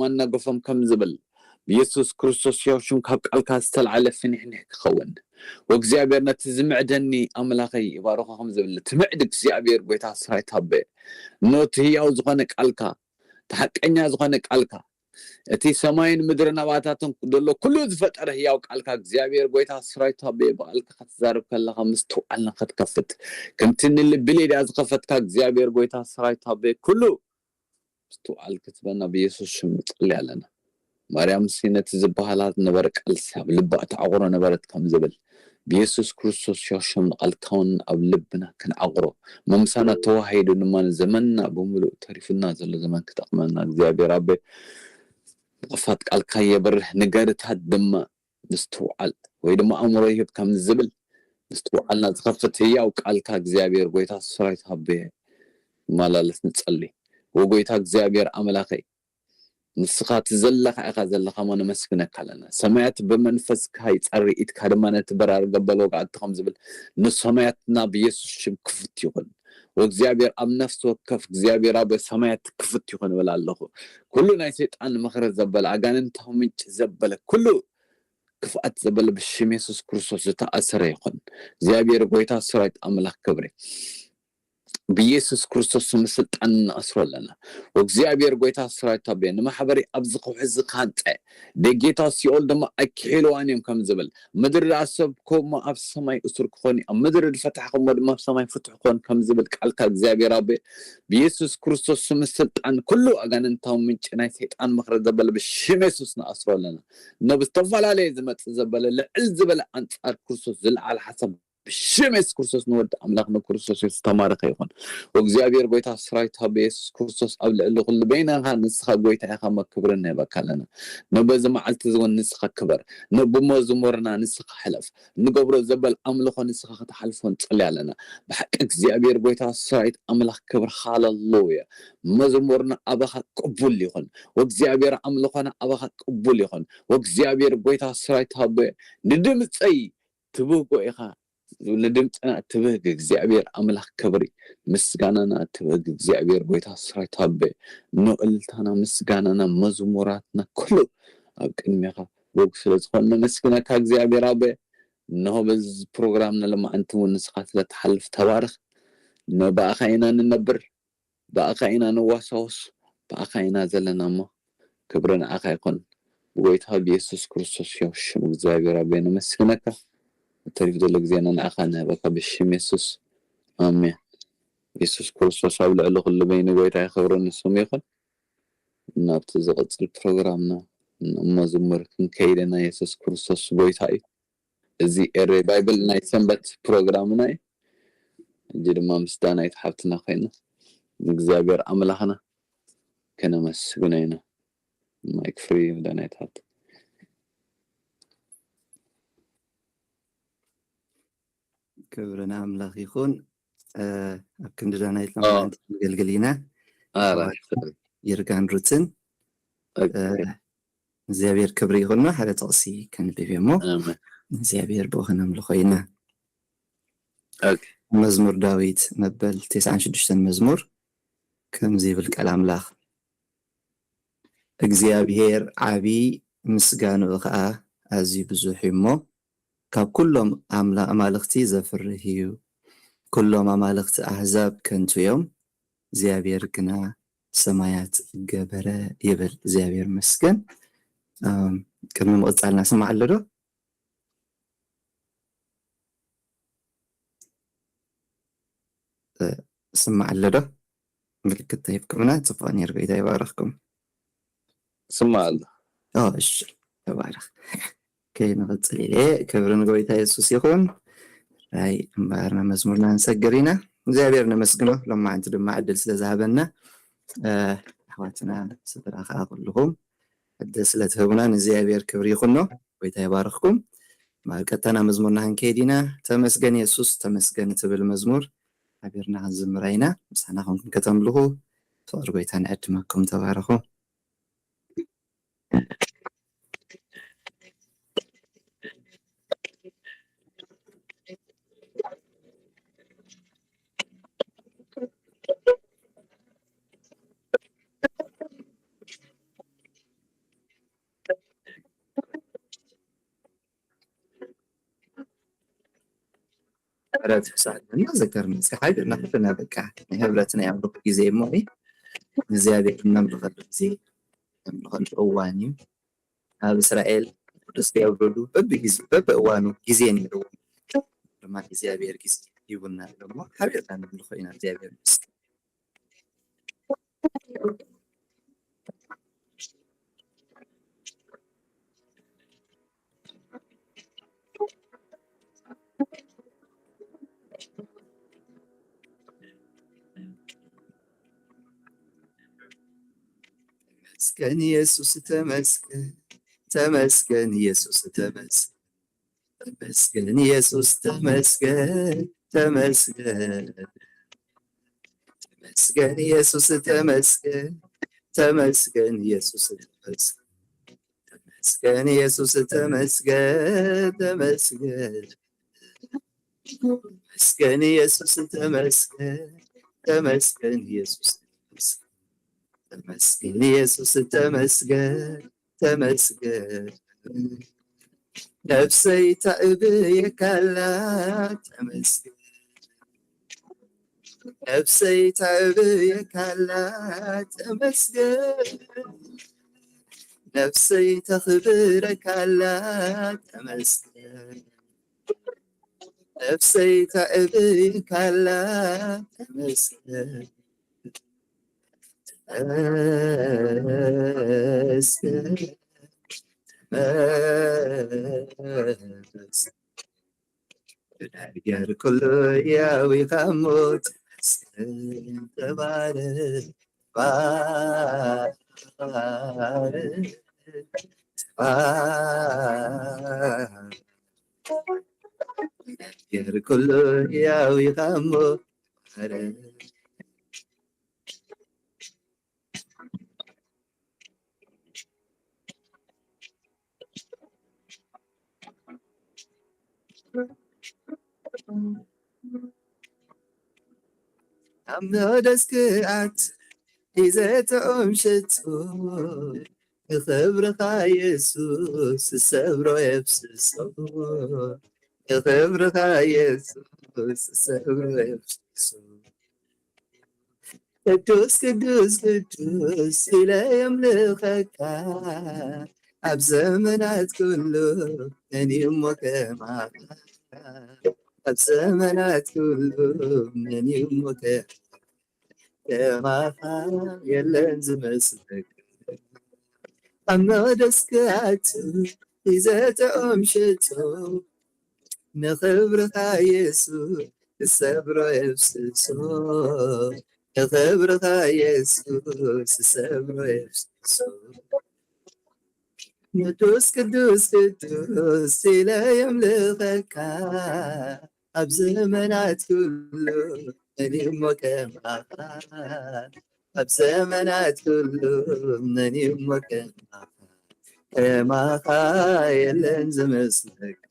ማናገፎም ከም ዝብል ብኢየሱስ ክርስቶስ ሕያው ሽም ካብ ቃልካ ዝተልዓለ ፍንሕንሕ ክኸውን። ወእግዚኣብሔር ነቲ ዝምዕደኒ ኣምላኸይ ይባርኾ ከም ዝብል ትምዕድ እግዚኣብሔር ጎይታ ስራዊት ኣበየ። ኖቲ ህያው ዝኾነ ቃልካ፣ እቲ ሓቀኛ ዝኾነ ቃልካ፣ እቲ ሰማይን ምድርን ኣባታትን ዘሎ ኩሉ ዝፈጠረ ህያው ቃልካ እግዚኣብሔር ጎይታ ስራዊት ኣበየ ብቃልካ ክትዛረብ ከለኻ ምስትውዓልና ክትከፍት ከምቲ ንልቢ ሌድያ ዝኸፈትካ እግዚኣብሔር ጎይታ ስራዊት ኣበየ ኩሉ ምስትውዓል ክትበና ብኢየሱስ ሽም ንጸሊ ኣለና። ማርያም ሲ ነቲ ዝበሃላ ዝነበረ ቃልሲ ኣብ ልባ ተዓቑሮ ነበረት ከም ዝብል ብኢየሱስ ክርስቶስ ሕያው ሽም ንቃልካ እውን ኣብ ልብና ክንዓቑሮ መምሳና ተዋሂዱ ድማ ዘመንና ብምሉእ ተሪፉና ዘሎ ዘመን ክጠቕመና እግዚኣብሔር ኣበ ንቕፋት ቃልካ የብርህ ንገርታት ድማ ምስትውዓል ወይ ድማ ኣእምሮ ይህብ ከም ዝብል ምስትውዓልና ዝኸፍት ህያው ቃልካ እግዚኣብሔር ጎይታ ስራዊት ሃበየ መላለስ ንጸሊ። ወጎይታ እግዚኣብሔር ኣምላኸይ ንስኻ እቲ ዘለኻ ኢኻ ዘለኻ እሞ ነመስግነካ ኣለና። ሰማያት ብመንፈስካ ይጸሪ ኢድካ ድማ ነቲ በራሪ ገበል ወግኣቲ ከም ዝብል ንሰማያትና ብኢየሱስ ሽም ክፉት ይኹን። ወእግዚኣብሔር ኣብ ነፍሲ ወከፍ እግዚኣብሔር ኣብ ሰማያት ክፉት ይኹን እብል ኣለኹ። ኩሉ ናይ ሰይጣን ምኽሪ ዘበለ ኣጋንንታዊ ምንጪ ዘበለ ኩሉ ክፍኣት ዘበለ ብሽም የሱስ ክርስቶስ ዝተኣሰረ ይኹን። እግዚኣብሔር ጎይታ ሰራዊት ኣምላኽ ክብሪ ብኢየሱስ ክርስቶስ ስም ስልጣን ንኣስሮ ኣለና። ወእግዚኣብሔር ጎይታ ሰራዊት ኣበየ ንማሕበሪ ኣብዚ ከውሒ እዚ ክሃንፀ ደጌታ ሲኦል ድማ ኣይክሒልዋን እዮም ከም ዝብል ምድሪ ደኣ ሰብ ኮሞ ኣብ ሰማይ እሱር ክኾን እዩ ኣብ ምድሪ ዝፈታሕኹሞ ድማ ኣብ ሰማይ ፍትሕ ክኾን ከም ዝብል ቃልካ እግዚኣብሔር ኣበየ ብኢየሱስ ክርስቶስ ስም ስልጣን ኩሉ ኣጋንንታዊ ምንጪ ናይ ሰይጣን ምኽሪ ዘበለ ብሽም የሱስ ንኣስሮ ኣለና። እኖ ብዝተፈላለየ ዝመፅእ ዘበለ ልዕል ዝበለ ኣንፃር ክርስቶስ ዝለዓለ ሓሳብ ብሽም የሱስ ክርስቶስ ንወዲ ኣምላኽ ንክርስቶስ የሱስ ዝተማረኸ ይኹን። ወእግዚኣብሔር ጎይታ ስራዊት ሃበ የሱስ ክርስቶስ ኣብ ልዕሊ ኩሉ በይናኻ ንስኻ ጎይታ ኢኻ መክብርን ንህበካ ኣለና። ነበዚ መዓልቲ እውን ንስኻ ክበር። ነብመዝሙርና ንስኻ ሕለፍ። ንገብሮ ዘበል ኣምልኾ ንስኻ ክትሓልፎ ንጸሊ ኣለና። ብሓቂ እግዚኣብሔር ጎይታ ስራዊት ኣምላኽ ክብር ሃለሉያ። መዝሙርና ኣባኻ ቅቡል ይኹን። ወእግዚኣብሔር ኣምልኾና ኣባኻ ቅቡል ይኹን። ወእግዚኣብሔር ጎይታ ስራዊት ሃበ ንድምፀይ ትብህጎ ኢኻ። ንድምፅና እትብህግ እግዚኣብሔር ኣምላኽ ክብሪ ምስጋናና እትብህግ እግዚኣብሔር ጎይታ ስራዊት ሃበ ንእልልታና ምስጋናና መዝሙራትና ኩሉ ኣብ ቅድሜኻ በጉ ስለ ዝኾን ነመስግነካ እግዚኣብሔር ኣበ እነሆ በዚ ፕሮግራም ንልማዓንቲ እውን ንስኻ ስለ ትሓልፍ ተባረኽ ንባእኻ ኢና ንነብር ብኣኻ ኢና ንዋሳወስ ብኣኻ ኢና ዘለና እሞ ክብሪ ንዓኻ ይኹን ብጎይታ ብየሱስ ክርስቶስ ያው ሽም እግዚኣብሔር ኣቦይ ነመስግነካ ተሪፍ ዘሎ ግዜና ንዓኻ ንህበካ ብሽም የሱስ ኣሜን የሱስ ክርስቶስ ኣብ ልዕሊ ኩሉ በይኑ ጎይታ ክብሪ ንስሙ ይኹን እናብቲ ዝቕፅል ፕሮግራምና መዝሙር ክንከይደና የሱስ ክርስቶስ ጎይታ እዩ እዚ ኤሬ ባይብል ናይ ሰንበት ፕሮግራምና እዩ ሕጂ ድማ ምስ ዳናይት ሓብትና ኮይና ንእግዚኣብሔር ኣምላኽና ከነመስግኖ ኢና ማይክ ፍሪ ዳናይት ሓብት ክብሪ ንኣምላኽ ይኹን ኣብ ክንዲ ዳናይት ሎማዓንቲ ክንገልግል ኢና ይርጋን ሩትን እግዚኣብሔር ክብሪ ይኹኖ ሓደ ጥቕሲ ከንብብ እሞ እግዚኣብሔር ብኡ ከነምልኾ ኢና መዝሙር ዳዊት መበል ተስዓን ሽዱሽተን መዝሙር ከምዚ ይብል ቃል ኣምላኽ እግዚኣብሔር ዓቢ ምስጋንኡ ኸዓ ኣዝዩ ብዙሕ እዩ እሞ ካብ ኩሎም ኣማልኽቲ ዘፍርህ እዩ ኩሎም ኣማልኽቲ ኣህዛብ ከንቱ እዮም እግዚኣብሔር ግና ሰማያት ገበረ ይብል እግዚኣብሔር መስገን ቅድሚ ምቕፃልና ስማዕ ኣሎ ዶ ስማዕ ኣሎ ዶ ምልክት ተሂብኩምና ፅቡቅ ነይሩ ጎይታ ይባረኽኩም ስማዕ ኣሎ እሺ ተባረኽ ከይንቕፅል ኢለ ክብሪ ንጎይታ የሱስ ይኹን ራይ እምበኣርና መዝሙርና ንሰግር ኢና እግዚኣብሔር ነመስግኖ ሎማዓንቲ ድማ ዕድል ስለ ዝሃበና ኣሕዋትና ስድራ ከዓ ኩልኹም ዕድል ስለ ትህቡና ንእግዚኣብሔር ክብሪ ይኹኖ ጎይታ ይባርኽኩም ናብ ቀጥታና መዝሙርና ክንከይድ ኢና ተመስገን የሱስ ተመስገን እትብል መዝሙር ሓቢርና ክንዝምራ ኢና ምሳና ኮንኩም ከተምልኹ ፍቕሪ ጎይታ ንዕድመኩም ተባረኹ ምሕረት ይብዛሕልና። ዘከርኒ እስከ ሓቢርና ኩልና በቃ ናይ ህብረት ናይ ኣምልኾ ግዜ እሞ እዩ። እግዚኣብሔር እነምልኸሉ ግዜ፣ እነምልኸሉ እዋን እዩ። ኣብ እስራኤል ቅዱስ ገብርሉ በብግዜ በብእዋኑ ግዜ ነይርዎ። ድማ እግዚኣብሔር ግዜ ሂቡና ኣሎ እሞ ሓቢርና ነምልኾ ኢና። እግዚኣብሔር ይመስገን። ተመስገን የሱስ ተመስገን፣ ተመስገን የሱስ ተመስገን፣ ተመስገን የሱስ ተመስገን፣ ተመስገን፣ ተመስገን የሱስ ተመስገን፣ ተመስገን የሱስ ተመስገን፣ ተመስገን የሱስ ተመስገን፣ ተመስገን፣ ተመስገን የሱስ ተመስገን፣ ተመስገን የሱስ ተመስገን፣ ተመስገን የሱስ ተመስገን፣ ተመስገን። ነፍሰይ ታእብየካላ ተመስገን፣ ነፍሰይ ታእብየካላ ተመስገን፣ ነፍሰይ ተኽብረካላ ተመስገን፣ ነፍሰይ ታእብየካላ ተመስገን። ተመስገን፣ ተመስገን። ብነገር ኩሉ ያዊኻ እሞ ተመስገን፣ ተባረክ፣ ተባረክ፣ ተባረክ። ብነገር ኩሉ ያዊኻ እሞ ተባረክ። ኣብ መቕደስ ክኣት ሒዘ ጥዑም ሽቶ፣ ንኽብርኻ የሱስ ዝሰብሮ የፍስሶ፣ ንኽብርኻ የሱስ ዝሰብሮ የፍስሶ። ቅዱስ ቅዱስ ቅዱስ ኢለ የምልኸካ፣ ኣብ ዘመናት ኩሉ መን እዩ እሞ ከማኻ? ኣብ ዘመናት ኩሉ መን እዩ እሞ ከማኻ? ከማኻ የለን ዝመስለካ። ኣብ መቕደስ ክኣቱ ሒዘ ጥዑም ሽቶ፣ ንኽብርኻ የሱስ ዝሰብሮ የፍስሶ፣ ንኽብርኻ የሱስ ዝሰብሮ የፍስሶ። ቅዱስ ቅዱስ ቅዱስ ኢለ የምልኸካ፣ ኣብ ዘመናት ኩሉ መን እዩ እሞ ከማኻ? ኣብ ዘመናት ኩሉ መን እዩ እሞ ከማኻ? ከማኻ የለን ዝመስለካ።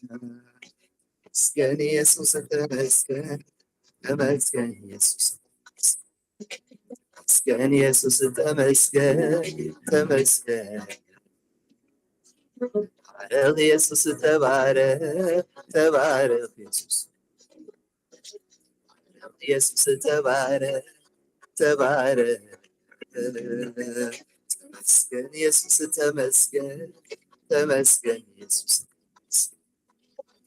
ተመስገን የሱስ ተመስገን፣ ተመስገን የሱስ፣ ተመስገን የሱስ ተመስገን፣ ተመስገን። ተባረኽ የሱስ ተባረኽ፣ ተባረኽ የሱስ፣ ተባረኽ የሱስ ተባረኽ፣ ተባረኽ። ተመስገን የሱስ ተመስገን፣ ተመስገን የሱስ፣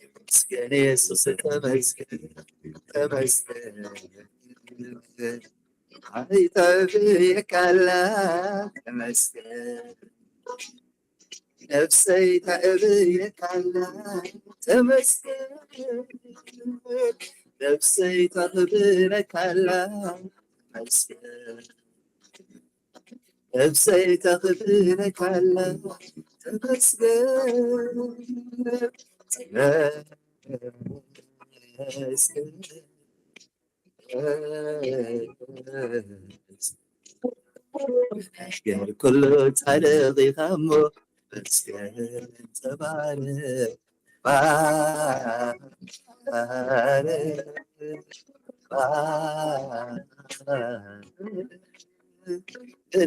ተመስገን የሱስ ተመስገን፣ ተመስገን። ኣይተብየካላ ተመስገን፣ ነፍሰይ ተብየካላ ተመስገን፣ ነፍሰይ ተኽብረካላ ተመስገን። ነፍሰይ ተኽብረካላ ተመስገን፣ ተመስገን። ነገር ኩሉ ጻድቕ ኢኻ እሞ ተመስገን፣ ተባረኽ።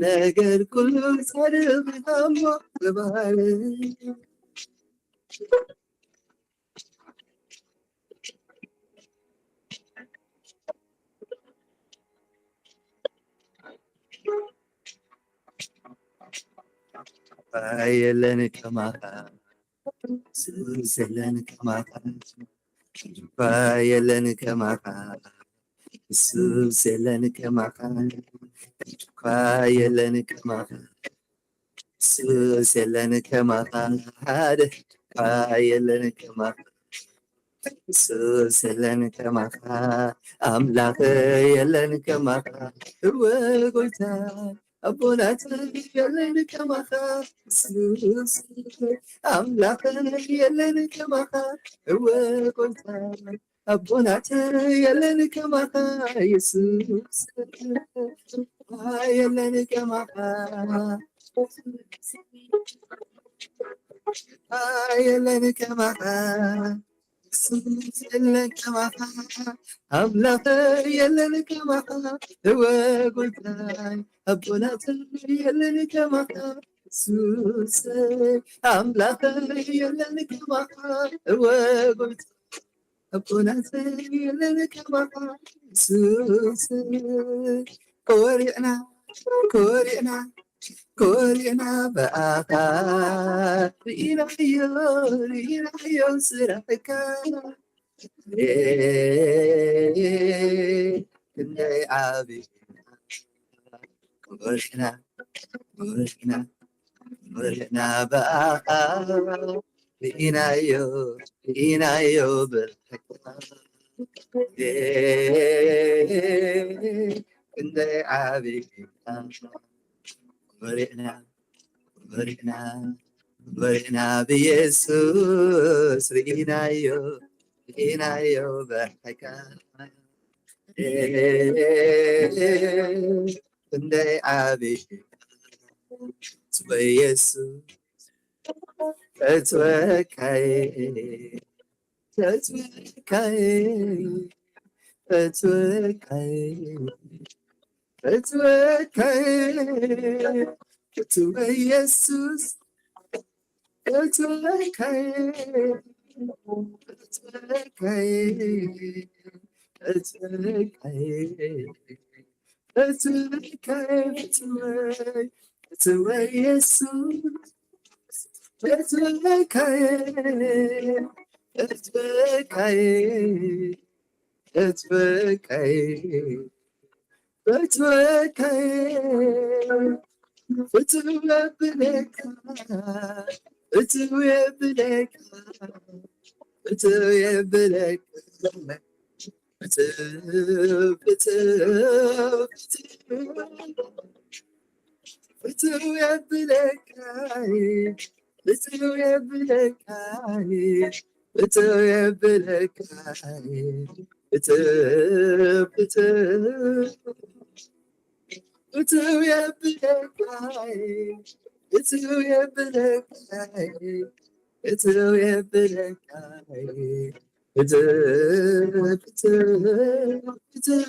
ነገር ኩሉ ጻድቕ ኢኻ እሞ ተባረኽ። የለን ከማኻ፣ የሱስ የለን ከማኻ፣ የለን ከማኻ፣ የሱስ የለን ከማኻ፣ የለን ከማኻ፣ የሱስ የለን ከማኻ፣ ሓደ የለን ከማኻ፣ የሱስ የለን ከማኻ፣ ኣምላኽ የለን ከማኻ፣ እወ ጎይታ ኣቦናት የለን ከማኻ፣ የሱስ ኣምላኽ የለን ከማኻ፣ እወ ጎይታ ኣቦናት የለን ከማኻ፣ የሱስ የለን ከማኻ፣ የለን ከማኻ፣ የሱስ የለን ከማኻ፣ ኣምላኽ የለን ከማኻ፣ እወ ጎይታይ ኣቦናት የለን ከማኻ፣ የሱስ ኣምላኽ የለን ከማኻ፣ እወ ጎይታ ኣቦናት የለን ከማኻ፣ የሱስ ኮሪዕና፣ ኮሪዕና፣ ኮሪዕና ብኣኻ ርኢናዮ፣ ርኢናዮ ስራሕካ። ክንደይ ዓቢ ኮሪዕና፣ ኮሪዕና፣ ኮሪዕና ብኣኻ ርኢናዮ፣ ርኢናዮ ብርሕካ። ክንደይ ዓቢ ኮሪዕና፣ ኮሪዕና፣ ኮሪዕና ብየሱስ ርኢናዮ፣ ርኢናዮ ብርሕካ። ክንደይ ዓቢ ጽቡቅ የሱስ፣ ፈትወካይ፣ ፈትወካይ፣ ፈትወካይ፣ ፈትወካይ፣ ፈትወ የሱስ፣ ፈትወካይ፣ ፈትወካይ፣ ፈትወካይ፣ ፈትወካይ፣ ፈትወ፣ ፈትወ የሱስ፣ ፈትወካይ፣ ፈትወካይ፣ ፈትወካይ፣ ፈትወካይ፣ ፈትወ የብለካ፣ ፈትወ የብለካ፣ ፈትወ የብለካ፣ ፈትወ፣ ፈትወ፣ ፈትወ፣ ፈትወ የብለካ፣ ፈትወ የብለካ፣ ፈትወ የብለካ፣ ፈትወ፣ ፈትወ፣ ፈትወ የብለካ፣ ፈትወ የብለካ፣ ፈትወ የብለካ፣ ፈትወ፣ ፈትወ፣ ፈትወ፣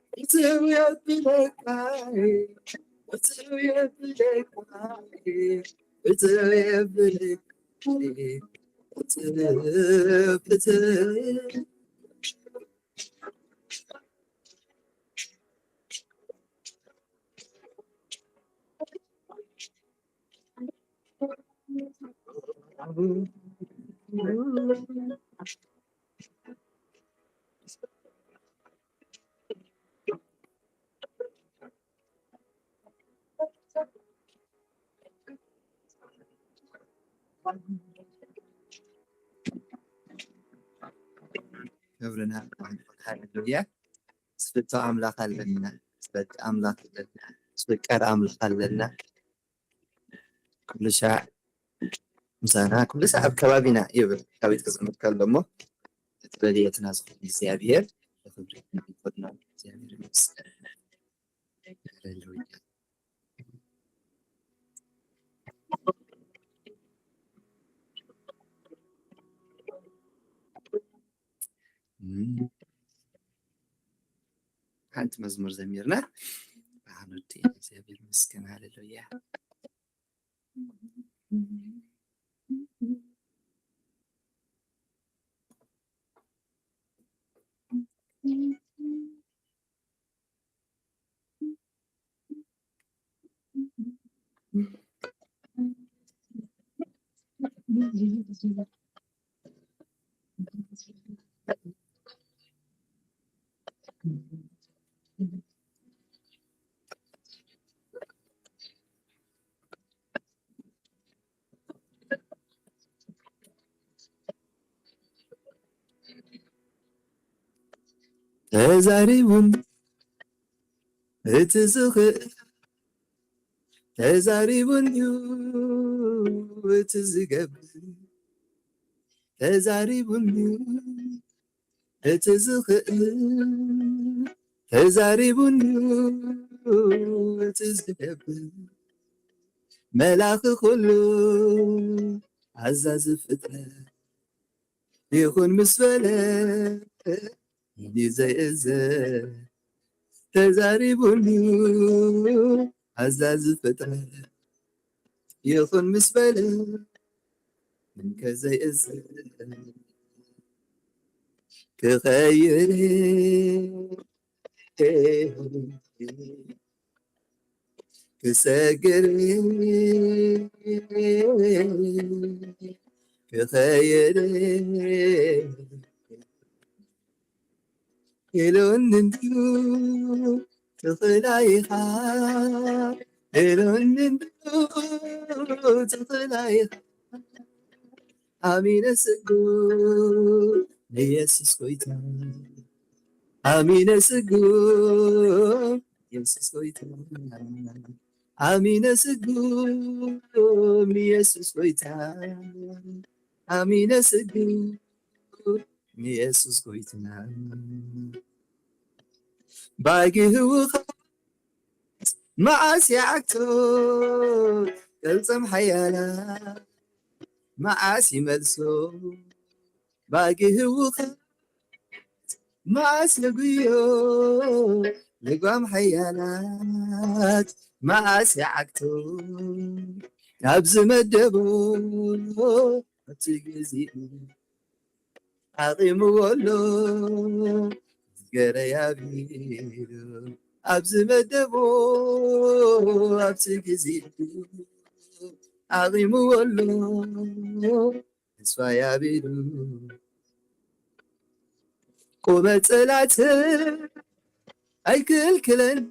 ፈትወ የብለካ፣ ፈትወ የብለካ፣ ፈትወ የብለካ፣ ፈትወ፣ ፈትወ፣ ክብርና ሃሌሉያ። ዝፍቶ ኣምላኽ ኣለና፣ ዝፈቲ ኣምላኽ ኣለና፣ ዝፍቀር ኣምላኽ ኣለና። ኩሉ ሻዕ ምሳና፣ ኩሉ ሻዕ ኣብ ከባቢና እዩ። ካበይ ክዝምት ከሎ እሞ፣ እቲ ረድኤትና ዝኾነ እግዚኣብሔር፣ ክብሪ ይኹን፣ እግዚኣብሔር ይመስገን። ሃሌሉያ። እም። ሓንቲ መዝሙር ዘሚርና፣ ብሓንወዲ እግዚኣብሔር ይመስገን። ሃሌሉያ። ተዛሪቡን እቲ ዝኽእል፣ ተዛሪቡን እዩ እቲ ዝገብር፣ ተዛሪቡን እዩ እቲ ዝኽእል፣ ተዛሪቡን እዩ እቲ ዝገብር፣ መላኺ ኩሉ ኣዛዚ ፍጥረት ይኹን ምስ በለ እንዲ ዘይእዘዝ፣ ተዛሪቡን እዩ ኣዛዚ ፍጥረት ይኹን ምስ በለ እንከ ዘይእዘዝ፣ ክኸይድ ክሰግር ክኸይድ ኢሉኒ እንድዩ ትኽእላ ኢኻ፣ ኢሉኒ እንድዩ ትኽእላ ኢኻ። ኣሚነ ስጉ ንየሱስ ጎይታ፣ ኣሚነ ስጉ ንየሱስ ጎይታ፣ ኣሚነ ስጉ ንየሱስ ጎይታ፣ ኣሚነ ስጉ ንየሱስ ጎይታ። ባጊ ህውኻ መዓስ ይዓግቶ ቅልጽም ሓያላ መዓስ ይመልሶ ባጊ ህውኻ መዓስ የጉዮ ልጓም ሓያላት መዓስ ይዓግቶ ኣብዚ መደቦ ኣብቲ ግዜኡ ዓቒምዎ ኣሎ ገረይ ኣቢሉ ኣብዚ መደቦ ኣብቲ ግዜኡ ዓቒምዎ ኣሎ ተስፋ ያቢሉ ቁመት ጸላእቲ ኣይክልክለኒ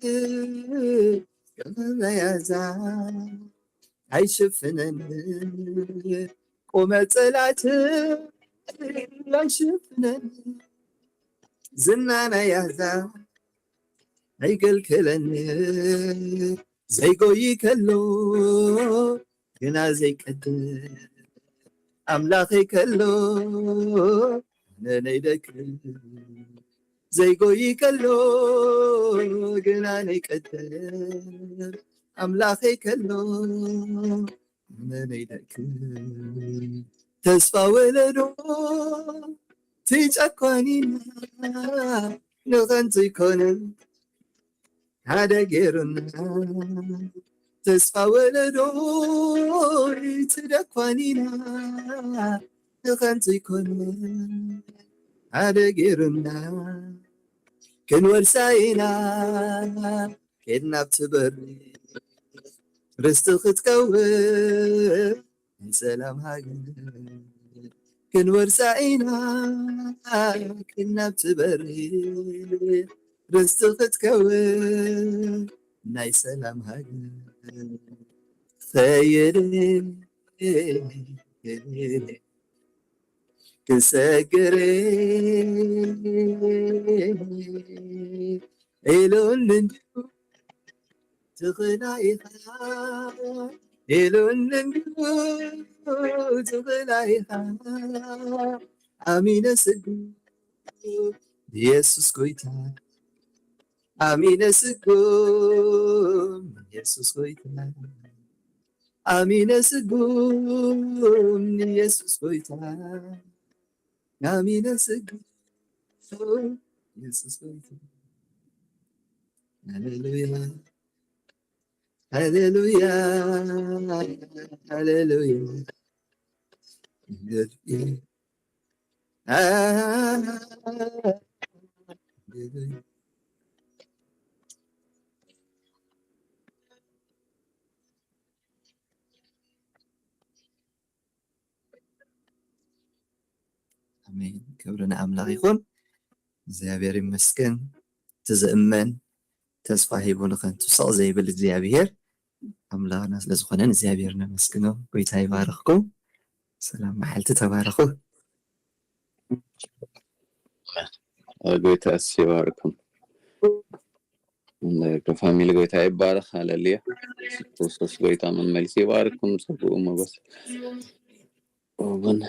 ከመያዛ ኣይሽፍነኒ ቁመት ጸላእቲ ኣይሽፍነኒ ዝና ናይ ኣሕዛብ ኣይገልክለኒ ዘይጎይ ከሎ ግና ዘይቀድር ኣምላኸይ ከሎ ኣነ ነይደክር ዘይጎይ ከሎ ግና ነይቀድር ኣምላኸይ ከሎ ኣነ ነይደክር ተስፋ ወለዶ ትጨኳኒና ንኸንቱ ይኮነ ሓደ ገይሩና ተስፋ ወለዶ ትደኳኒና ንኸንቱ ይኮነ ሓደ ገይሩና ክንወርሳ ኢና ኬድና ኣብቲ በሪ ርስቲ ክትከውን ናይ ሰላም ሃገር ክንወርሳ ኢና ኬድና ኣብቲ በሪ ርስቲ ክትከውን ናይ ሰላም ሃገር ኸይድ ክሰግር ኢሉኒ እንድዩ ትኽእላ ኢኻ ኢሉኒ እንድዩ ትኽእላ ኢኻ ኣሚነ ስጉ የሱስ ጎይታ ኣሚነ ስጉ የሱስ ጎይታ ኣሚነ ስጉም ንየሱስ ጎይታ ኣሚነ ስጉም የሱስ ጎይታ ሃሌሉያ ሃሌሉያ ሃሌሉያ ሃሌሉያ ኣሜን። ክብሪ ንኣምላኽ ይኹን። እግዚኣብሔር ይመስገን። እቲ ዝእመን ተስፋ ሂቡ ንኸንቱ ስቕ ዘይብል እግዚኣብሔር ኣምላኽና ስለ ዝኾነ ንእግዚኣብሔር ነመስግኖ። ጎይታ ይባርኽኩም። ሰላም መዓልቲ፣ ተባረኹ። ጎይታ እሱ ይባርኩም። ፋሚሊ ጎይታ ይባረኽ። ሃለሉያ። ክርስቶስ ጎይታ መመልሲ ይባርኩም። ጸጉኡ ሞገስ እውን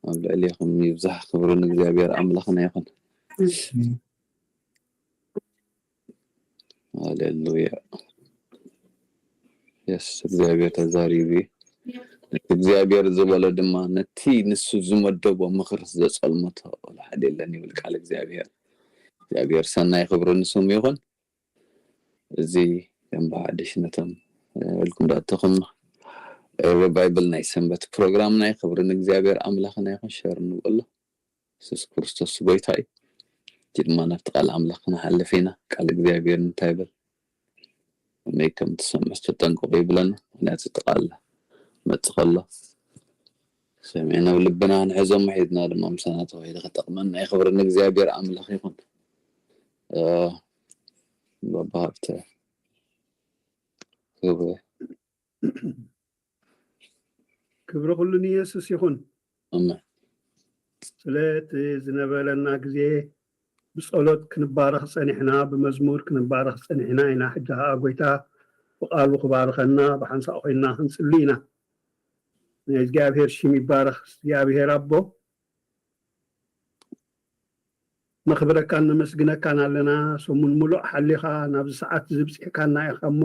ኣብ ልዕሌኹም ይብዛሕ። ክብሪ ንእግዚኣብሔር ኣምላኽና ይኹን። ሃሌሉያ። የስ እግዚኣብሔር ተዛሪቡ እዩ። ነቲ እግዚኣብሔር ዝበሎ ድማ ነቲ ንሱ ዝመደቦ ምኽሪ ዘጸልመቶ ሓደ የለን ይብል ቃል እግዚኣብሔር። እግዚኣብሔር ሰናይ ክብሪ ንስሙ ይኹን። እዚ ደንበ ሓድሽ ነቶም ኢልኩም ዳእተኹም ሪቫይቭል ናይ ሰንበት ፕሮግራም ናይ ክብሪ ንእግዚኣብሔር ኣምላኽና ይኹን። ሸር ንበሎ። የሱስ ክርስቶስ ጎይታ እዩ። ሕጂ ድማ ናብቲ ቃል ኣምላኽ ክንሓልፍ ኢና። ቃል እግዚኣብሔር እንታይ ይብል? ከመይ ከም ትሰምዑ ተጠንቀቑ ይብለና። ምክንያቱ እቲ ቃል መጽእ ከሎ ሰሚዕና ኣብ ልብና ክንሕዞ፣ ሒዝና ድማ ምሳና ተዋሂደ ክጠቕመና እዩ። ክብሪ ንእግዚኣብሔር ኣምላኽ ይኹን። ባባ ሃብተ ክብሪ ክብሪ ኩሉ ንየሱስ ይኹን። ስለ እቲ ዝነበረና ግዜ ብጸሎት ክንባረኽ ጸኒሕና፣ ብመዝሙር ክንባረኽ ጸኒሕና ኢና። ሕጂ ኸኣ ጎይታ ብቓሉ ክባርኸና ብሓንሳእ ኮይንና ክንጽሊ ኢና። ናይ እግዚኣብሔር ሽም ይባረኽ። እግዚኣብሔር ኣቦ ነኽብረካን ነመስግነካን ኣለና። ሰሙን ሙሉእ ሓሊኻ ናብዚ ሰዓት እዚ ብጽሕካና ኢኻ እሞ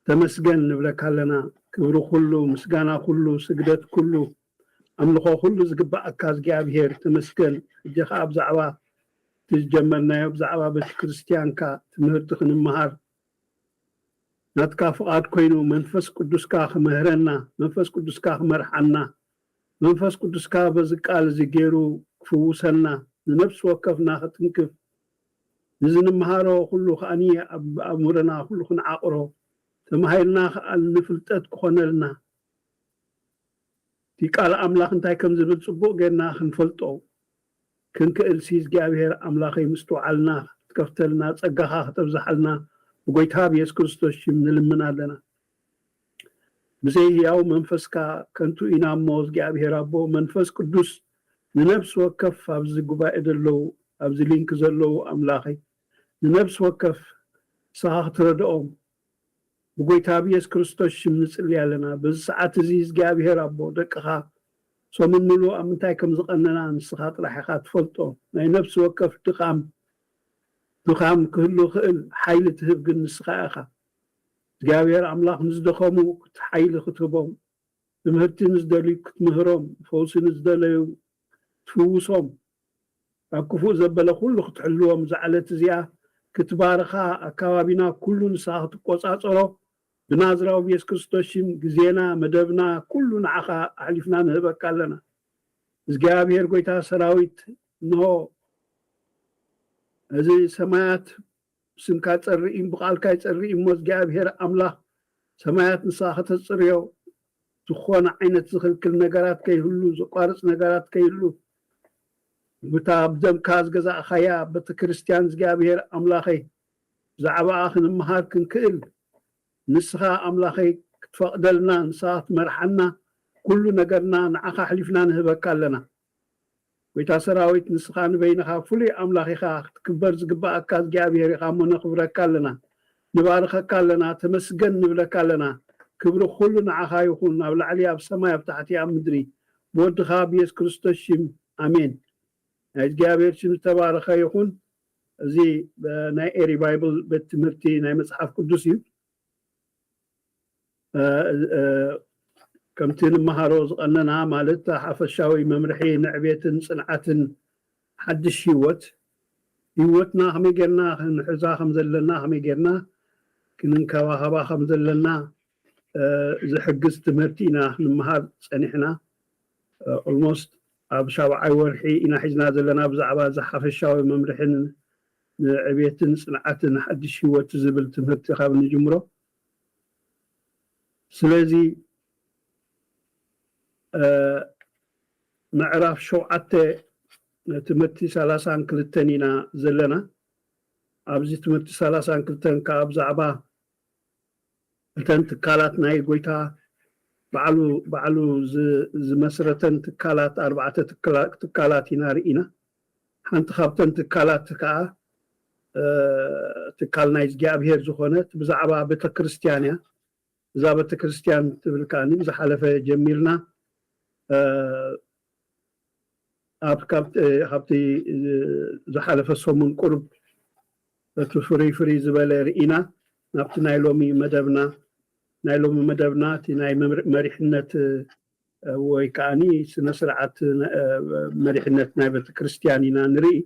ተመስገን ንብለካ ኣለና። ክብሪ ኩሉ፣ ምስጋና ኩሉ፣ ስግደት ኩሉ፣ ኣምልኾ ኩሉ ዝግባኣካ እግዚኣብሔር ተመስገን። ሕጂ ኸኣ ብዛዕባ እቲ ዝጀመርናዮ ብዛዕባ ቤተ ክርስቲያንካ ትምህርቲ ክንመሃር ናትካ ፍቓድ ኮይኑ መንፈስ ቅዱስካ ክምህረና፣ መንፈስ ቅዱስካ ክመርሓና፣ መንፈስ ቅዱስካ በዚ ቃል እዚ ገይሩ ክፍውሰና፣ ንነፍሲ ወከፍና ክትንክፍ፣ ንዝንምሃሮ ኩሉ ከኣኒ ኣብ ኣእምሮና ኩሉ ክንዓቕሮ፣ ተማሂርና ከኣ ንፍልጠት ክኾነልና፣ እቲ ቃል ኣምላኽ እንታይ ከም ዝብል ጽቡቕ ጌርና ክንፈልጦ ክንክእል ሲ እግዚኣብሔር ኣምላኸይ ምስትውዓልና ክትከፍተልና ጸጋኻ ክተብዝሓልና ብጎይታ ብየሱስ ክርስቶስ ሽም ንልምን ኣለና። ብዘይ ህያው መንፈስካ ከንቱ ኢና እሞ እግዚኣብሔር ኣቦ መንፈስ ቅዱስ ንነፍሲ ወከፍ ኣብዚ ጉባኤ ዘለዉ ኣብዚ ሊንክ ዘለዉ ኣምላኸይ ንነፍሲ ወከፍ ንስኻ ክትረድኦም ብጎይታ ብየሱስ ክርስቶስ ሽም ንጽሊ ኣለና። በዚ ሰዓት እዚ እግዚኣብሔር ኣቦ ደቅኻ ሰሙን ሙሉእ ኣብ ምንታይ ከም ዝቐነና ንስኻ ጥራሕ ኢኻ ትፈልጦ። ናይ ነፍሲ ወከፍ ድኻም ድኻም ክህሉ ክእል ሓይሊ ትህብ ግን ንስኻ ኢኻ። እግዚኣብሔር ኣምላኽ ንዝደኸሙ ሓይሊ ክትህቦም፣ ትምህርቲ ንዝደልዩ ክትምህሮም፣ ፈውሲ ንዝደለዩ ትፍውሶም፣ ኣብ ክፉእ ዘበለ ኩሉ ክትሕልዎም፣ እዛ ዕለት እዚኣ ክትባርኻ፣ ኣካባቢና ኩሉ ንስኻ ክትቆጻጸሮ፣ ብናዝራዊ ብየሱስ ክርስቶስ ሽም ግዜና፣ መደብና ኩሉ ንዓኻ ኣሕሊፍና ንህበካ ኣለና። እግዚኣብሔር ጎይታ ሰራዊት እንሆ እዚ ሰማያት ብስምካ ጸርእ እዩ፣ ብቓልካ ይጸርእ እዩ እሞ እግዚኣብሔር ኣምላኽ ሰማያት ንስኻ ከተጽርዮ ዝኾነ ዓይነት ዝኽልክል ነገራት ከይህሉ ዘቋርጽ ነገራት ከይህሉ ብታ ብደምካ ዝገዛእኻያ ቤተ ክርስቲያን እግዚኣብሔር ኣምላኸይ ብዛዕባኣ ክንምሃር ክንክእል ንስኻ ኣምላኸይ ክትፈቕደልና ንስኻ ክትመርሓና ኩሉ ነገርና ንዓኻ ኣሕሊፍና ንህበካ ኣለና። ጎይታ ሰራዊት ንስኻ ንበይንኻ ፍሉይ ኣምላኽ ኢኻ ክትክበር ዝግባኣካ እግዚኣብሔር ኢኻ እሞ ነኽብረካ ኣለና ንባርኸካ ኣለና ተመስገን ንብለካ ኣለና ክብሪ ኩሉ ንዓኻ ይኹን ኣብ ላዕሊ ኣብ ሰማይ ኣብ ታሕቲ ኣብ ምድሪ ብወድኻ ብየሱስ ክርስቶስ ሽም ኣሜን ናይ እግዚኣብሔር ሽም ዝተባረኸ ይኹን እዚ ናይ ኤሪ ባይብል ቤት ትምህርቲ ናይ መፅሓፍ ቅዱስ እዩ ከምቲ ንመሃሮ ዝቐነና ማለት ሓፈሻዊ መምርሒ ንዕቤትን ፅንዓትን ሓድሽ ህይወት ህይወትና ከመይ ጌርና ክንሕዛ ከም ዘለና ከመይ ጌርና ክንንከባኸባ ከም ዘለና ዝሕግዝ ትምህርቲ ኢና ክንመሃር ፀኒሕና ኦልሞስት ኣብ ሻብዓይ ወርሒ ኢና ሒዝና ዘለና ብዛዕባ እዚ ሓፈሻዊ መምርሕን ንዕቤትን ፅንዓትን ሓድሽ ህይወት ዝብል ትምህርቲ ካብ ንጅምሮ ስለዚ ምዕራፍ ሸውዓተ ትምህርቲ ሰላሳን ክልተን ኢና ዘለና። ኣብዚ ትምህርቲ ሰላሳን ክልተን ከዓ ብዛዕባ እተን ትካላት ናይ ጎይታ ባዕሉ ባዕሉ ዝ- ዝመስረተን ትካላት ኣርባዕተ ትክላ- ትካላት ኢና ርኢና። ሓንቲ ካብተን ትካላት ከዓ እ፣ ትካል ናይ እግዚኣብሔር ዝኾነት ብዛዕባ ቤተክርስትያን እያ። እዛ ቤተክርስትያን ትብል ከዓኒ ብዝሓለፈ ጀሚርና እ፣ ኣብ ካብ- እ፣ ካብቲ እ፣ ዝሓለፈ ሰሙን ቁሩብ እቲ ፍርይ ፍርይ ዝበለ ርኢና ናብቲ ናይ ሎሚ መደብና ናይ ሎሚ መደብና እቲ ናይ መምር- መሪሕነት እ፣ ወይ ከዓኒ ስነ ስርዓት እ፣ መሪሕነት ናይ ቤተክርስትያን ኢና ንርኢ።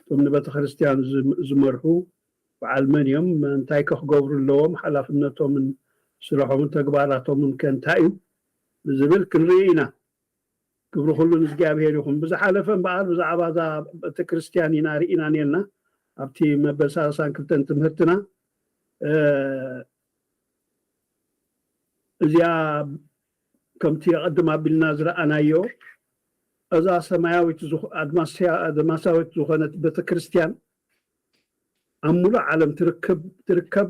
እቶም ንቤተክርስትያን ዝም- ዝመርሑ በዓል መን እዮም፣ እንታይ ከክገብሩ ኣለዎም፣ ሓላፍነቶምን ስርሖምን ተግባራቶምን ከ እንታይ እዩ ዝብል ክንርኢ ኢና። ክብሪ ኩሉ ንእግዚኣብሔር ይኹን። ብዝሓለፈ እምበኣር ብዛዕባ እዛ ቤተክርስትያን ኢና ርኢና ነርና ኣብቲ መበል ሰላሳን ክልተን ትምህርትና እ፣ እዚኣ ከምቲ ኣቐድም ኣቢልና ዝረኣናዮ እዛ ሰማያዊት ዝኾ- ኣድማስያ- ኣድማሳዊት ዝኾነት ቤተክርስትያን ኣብ ሙሉእ ዓለም ትርክብ ትርከብ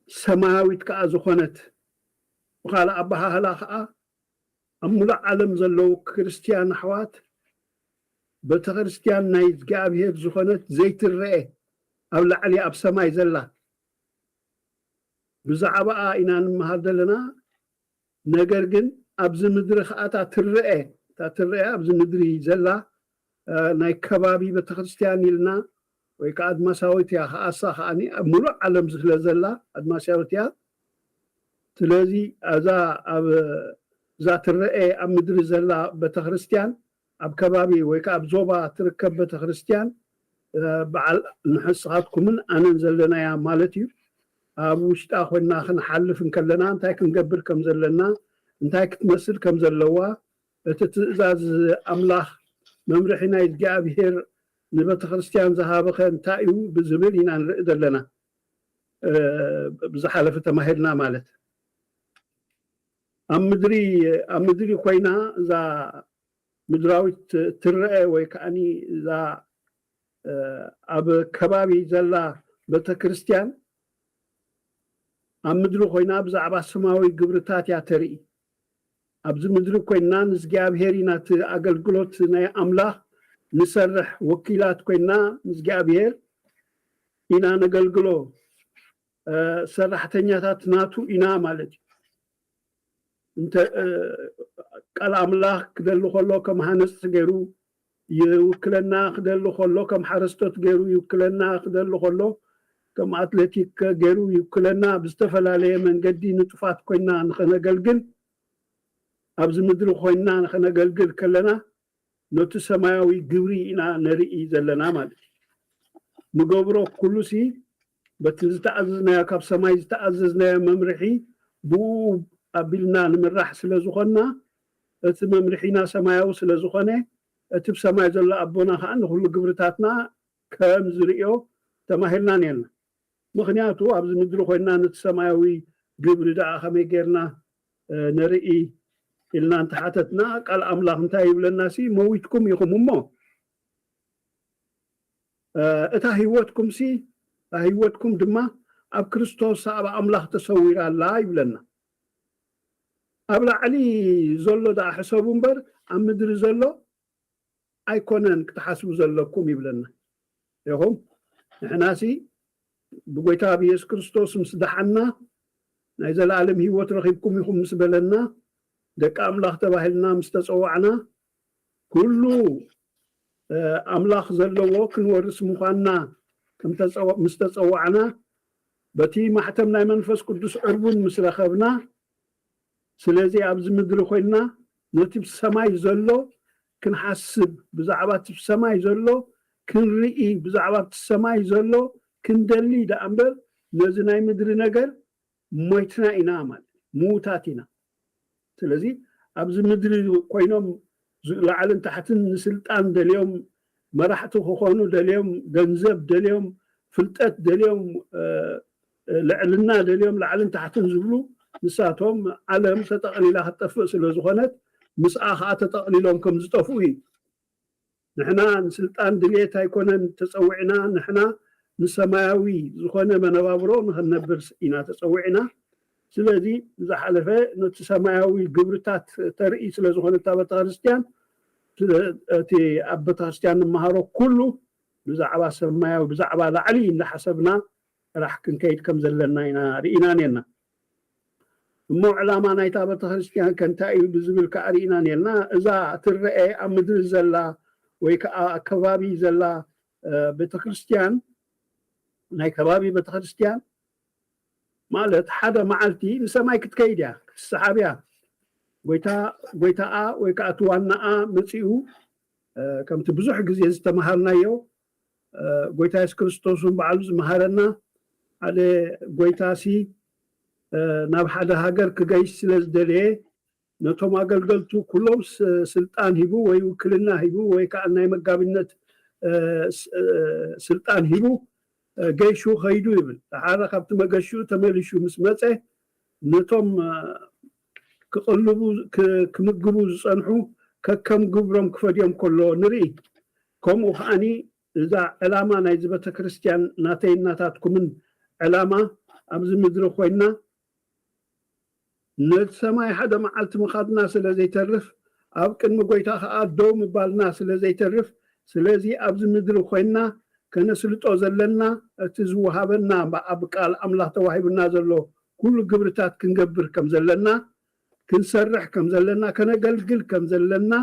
ሰማያዊት ከዓ ዝኾነት ብኻልእ ኣበሃህላ ከዓ ኣብ ሙሉእ ዓለም ዘለዉ ክርስትያን ኣሕዋት ቤተክርስትያን ናይ እግዚኣብሔር ዝኾነት ዘይትረአ ኣብ ላዕሊ ኣብ ሰማይ ዘላ ብዛዕባኣ ኢና ንምሃር ዘለና። ነገር ግን ኣብዚ ምድሪ ከዓ እታ ትረአ እታ ትረአ ኣብዚ ምድሪ ዘላ እ፣ ናይ ከባቢ ቤተክርስትያን ኢልና ወይ ከዓ ኣድማሳዊት እያ። ከኣሳ ከዓ ኣብ ሙሉእ ዓለም ስለ ዘላ ኣድማሳዊት እያ። ስለዚ እዛ ኣብ እዛ ትረአ ኣብ ምድሪ ዘላ ቤተክርስትያን ኣብ ከባቢ ወይ ከዓ ኣብ ዞባ ትርከብ ቤተክርስትያን እ፣ በዓል ንሕስኻትኩምን ኣነን ዘለናያ ማለት እዩ። ኣብ ውሽጣ ኮይና ክንሓልፍ እንከለና እንታይ ክንገብር ከም ዘለና እንታይ ክትመስል ከም ዘለዋ እቲ ትእዛዝ ኣምላኽ መምርሒ ናይ እግዚኣብሔር ንቤተክርስትያን ዝሃበኸ እንታይ እዩ ብዝብል ኢና ንርኢ ዘለና። እ፣ ብዝሓለፈ ተማሂርና ማለት ኣብ ምድሪ ኣብ ምድሪ ኮይና እዛ ምድራዊት ትረአ ወይ ከዓኒ እዛ እ፣ ኣብ ከባቢ ዘላ ቤተክርስትያን ኣብ ምድሪ ኮይና ብዛዕባ ስማዊ ግብርታት እያ ተርኢ። ኣብዚ ምድሪ ኮይና ንእግዚኣብሔር ኢና እቲ ኣገልግሎት ናይ ኣምላኽ ንሰርሕ ወኪላት ኮይና ንእግዚኣብሔር ኢና ነገልግሎ እ፣ ሰራሕተኛታት ናቱ ኢና ማለት እዩ። እንተ እ፣ ቃል ኣምላኽ ክደሊ ከሎ ከም ሃነፅቲ ገይሩ ይውክለና ክደሊ ከሎ ከም ሓረስቶት ገይሩ ይውክለና ክደሊ ከሎ ከም ኣትሌቲክ ገይሩ ይውክለና ብዝተፈላለየ መንገዲ ንጡፋት ኮይና ንኸነገልግል ኣብዚ ምድሪ ኮይና ንኸነገልግል ከለና ነቲ ሰማያዊ ግብሪ ኢና ነርኢ ዘለና ማለት እዩ። ንገብሮ ኩሉሲ በቲ ዝተኣዘዝናዮ ካብ ሰማይ ዝተኣዘዝናዮ መምርሒ ብኡ ኣቢልና ንምራሕ ስለ ዝኾንና እቲ መምርሒና ሰማያዊ ስለ ዝኾነ እቲ ብሰማይ ዘሎ ኣቦና ከዓ ንኩሉ ግብርታትና ከም ዝርእዮ ተማሂርና ነርና። ምኽንያቱ ኣብዚ ምድሪ ኮይንና ነቲ ሰማያዊ ግብሪ ደኣ ከመይ ጌርና ነርኢ ኢልና እንተሓተትና ቃል ኣምላኽ እንታይ ይብለና ሲ መዊትኩም ኢኹም እሞ እታ ህይወትኩም ሲ እታ ህይወትኩም ድማ ኣብ ክርስቶስ ኣብ ኣምላኽ ተሰዊራ ኣላ ይብለና። ኣብ ላዕሊ ዘሎ ደኣ ሕሰቡ እምበር ኣብ ምድሪ ዘሎ ኣይኮነን ክትሓስቡ ዘለኩም ይብለና። ኢኹም ንሕናሲ ብጎይታ ብየሱስ ክርስቶስ ምስ ደሓና ናይ ዘለኣለም ህይወት ረኺብኩም ኢኹም ምስ በለና ደቂ ኣምላኽ ተባሂልና ምስ ተጸዋዕና ኩሉ ኣምላኽ ዘለዎ ክንወርስ ምዃንና ምስ ተጸዋዕና በቲ ማሕተም ናይ መንፈስ ቅዱስ ዕርቡን ምስ ረኸብና ስለዚ ኣብዚ ምድሪ ኮይንና ነቲ ብሰማይ ዘሎ ክንሓስብ ብዛዕባ እቲ ብሰማይ ዘሎ ክንርኢ ብዛዕባ እቲ ሰማይ ዘሎ ክንደሊ ደኣ እምበር ነዚ ናይ ምድሪ ነገር ሞይትና ኢና ማለት ምዉታት ኢና። ስለዚ ኣብዚ ምድሪ ኮይኖም ላዕልን ታሕትን ንስልጣን ደልዮም መራሕቲ ክኾኑ ደልዮም ገንዘብ ደልዮም ፍልጠት ደልዮም ልዕልና ደልዮም ላዕልን ታሕትን ዝብሉ ንሳቶም ዓለም ተጠቕሊላ ክትጠፍእ ስለ ዝኾነት ምስኣ ከዓ ተጠቕሊሎም ከም ዝጠፍኡ እዩ። ንሕና ንስልጣን ድልየት ኣይኮነን ተፀዊዕና፣ ንሕና ንሰማያዊ ዝኾነ መነባብሮ ንኽንነብር ኢና ተፀዊዕና። ስለዚ ዝሓለፈ ነቲ ሰማያዊ ግብርታት ተርኢ ስለ ዝኾነ እታ ቤተክርስትያን፣ እቲ ኣብ ቤተክርስትያን ንመሃሮ ኩሉ ብዛዕባ ሰማያዊ፣ ብዛዕባ ላዕሊ እንዳሓሰብና ጥራሕ ክንከይድ ከም ዘለና ኢና ርኢና ነርና። እሞ ዕላማ ናይታ ቤተክርስትያን ከ እንታይ እዩ ብዝብል ከዓ ርኢና ነርና። እዛ ትረአ ኣብ ምድሪ ዘላ ወይ ከዓ ኣብ ከባቢ ዘላ ቤተክርስትያን፣ ናይ ከባቢ ቤተክርስትያን ማለት ሓደ መዓልቲ ንሰማይ ክትከይድ እያ፣ ክትሰሓብ እያ። ጎይታ ጎይታኣ ወይ ከዓ እቲ ዋናኣ መፂኡ ከምቲ ብዙሕ ግዜ ዝተምሃርናዮ ጎይታ የሱስ ክርስቶስ እውን ባዕሉ ዝመሃረና ሓደ ጎይታ ሲ ናብ ሓደ ሃገር ክገይሽ ስለ ዝደለየ ነቶም ኣገልገልቱ ኩሎም ስልጣን ሂቡ ወይ ውክልና ሂቡ ወይ ከዓ ናይ መጋቢነት ስልጣን ሂቡ ገይሹ ኸይዱ ይብል። ሓደ ካብቲ መገሽኡ ተመሊሹ ምስ መፀ ነቶም ክቕልቡ ክምግቡ ዝፀንሑ ከከም ግብሮም ክፈድዮም ከሎ ንርኢ። ከምኡ ከዓኒ እዛ ዕላማ ናይዚ ቤተክርስትያን ናተይ እናታትኩምን ዕላማ ኣብዚ ምድሪ ኮይና ነቲ ሰማይ ሓደ መዓልቲ ምኻድና ስለ ዘይተርፍ ኣብ ቅድሚ ጎይታ ከዓ ደው ምባልና ስለ ዘይተርፍ፣ ስለዚ ኣብዚ ምድሪ ኮይና ከነስልጦ ዘለና እቲ ዝወሃበና ኣብ ቃል ኣምላኽ ተዋሂቡና ዘሎ ኩሉ ግብርታት ክንገብር ከም ዘለና፣ ክንሰርሕ ከም ዘለና፣ ከነገልግል ከም ዘለና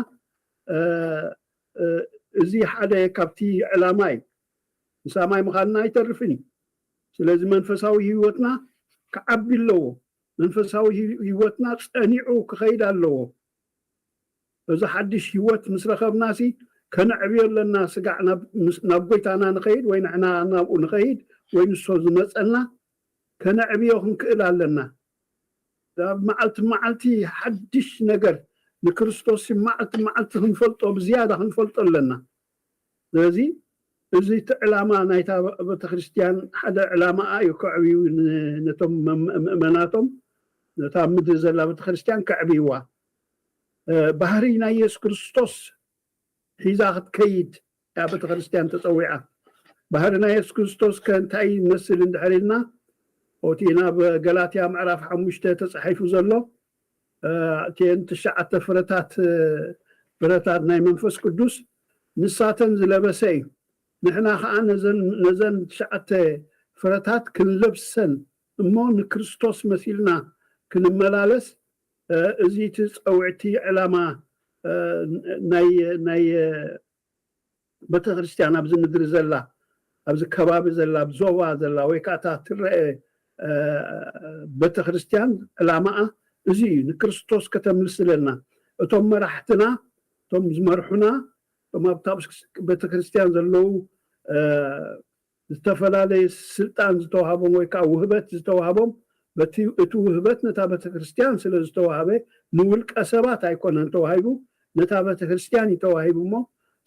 እዚ ሓደ ካብቲ ዕላማ እዩ። ንሰማይ ምኻድና ኣይተርፍን እዩ። ስለዚ መንፈሳዊ ህይወትና ክዓቢ ኣለዎ። መንፈሳዊ ህይወትና ፀኒዑ ክኸይድ ኣለዎ። እዚ ሓድሽ ህይወት ምስ ረኸብና ሲ ከነዕብዮ ኣለና። ስጋዕ ናብ ጎይታና ንኸይድ ወይ ንሕና ናብኡ ንኸይድ ወይ ንሶ ዝመፀና ከነዕብዮ ክንክእል ኣለና። ኣብ መዓልቲ መዓልቲ ሓድሽ ነገር ንክርስቶስ ሲ መዓልቲ መዓልቲ ክንፈልጦ ብዝያዳ ክንፈልጦ ኣለና። ስለዚ እዚ እቲ ዕላማ ናይታ ቤተክርስትያን ሓደ ዕላማኣ እዩ ከዕብዩ ነቶም ምእመናቶም ነታ ምድሪ ዘላ ቤተክርስትያን ከዕብይዋ ባህሪ ናይ የሱስ ክርስቶስ ሒዛ ክትከይድ እያ ቤተክርስትያን ተፀዊዓ። ባህሪ ናይ የሱስ ክርስቶስ ከ እንታይ ይመስል እንድሕር ኢልና ኦቲ ናብ ገላትያ ምዕራፍ ሓሙሽተ ተፃሒፉ ዘሎ እቲአን ትሽዓተ ፍረታት ፍረታት ናይ መንፈስ ቅዱስ ንሳተን ዝለበሰ እዩ። ንሕና ከዓ ነዘን ትሽዓተ ፍረታት ክንለብሰን እሞ ንክርስቶስ መሲልና ክንመላለስ እዚ እቲ ፀውዕቲ ዕላማ ናይ ቤተክርስትያን ኣብዚ ምድሪ ዘላ ኣብዚ ከባቢ ዘላ ዞባ ዘላ ወይ ከዓ እታ ትረአ ቤተክርስትያን ዕላማኣ እዚ እዩ። ንክርስቶስ ከተምስለና እቶም መራሕትና እቶም ዝመርሑና እቶም ኣብታ ቤተክርስትያን ዘለዉ ዝተፈላለየ ስልጣን ዝተዋሃቦም ወይ ከዓ ውህበት ዝተዋሃቦም በቲ እቲ ውህበት ነታ ቤተክርስትያን ስለ ዝተዋሃበ ንውልቀ ሰባት ኣይኮነን ተዋሂቡ ነታ ቤተክርስትያን እዩ ተዋሂቡ እሞ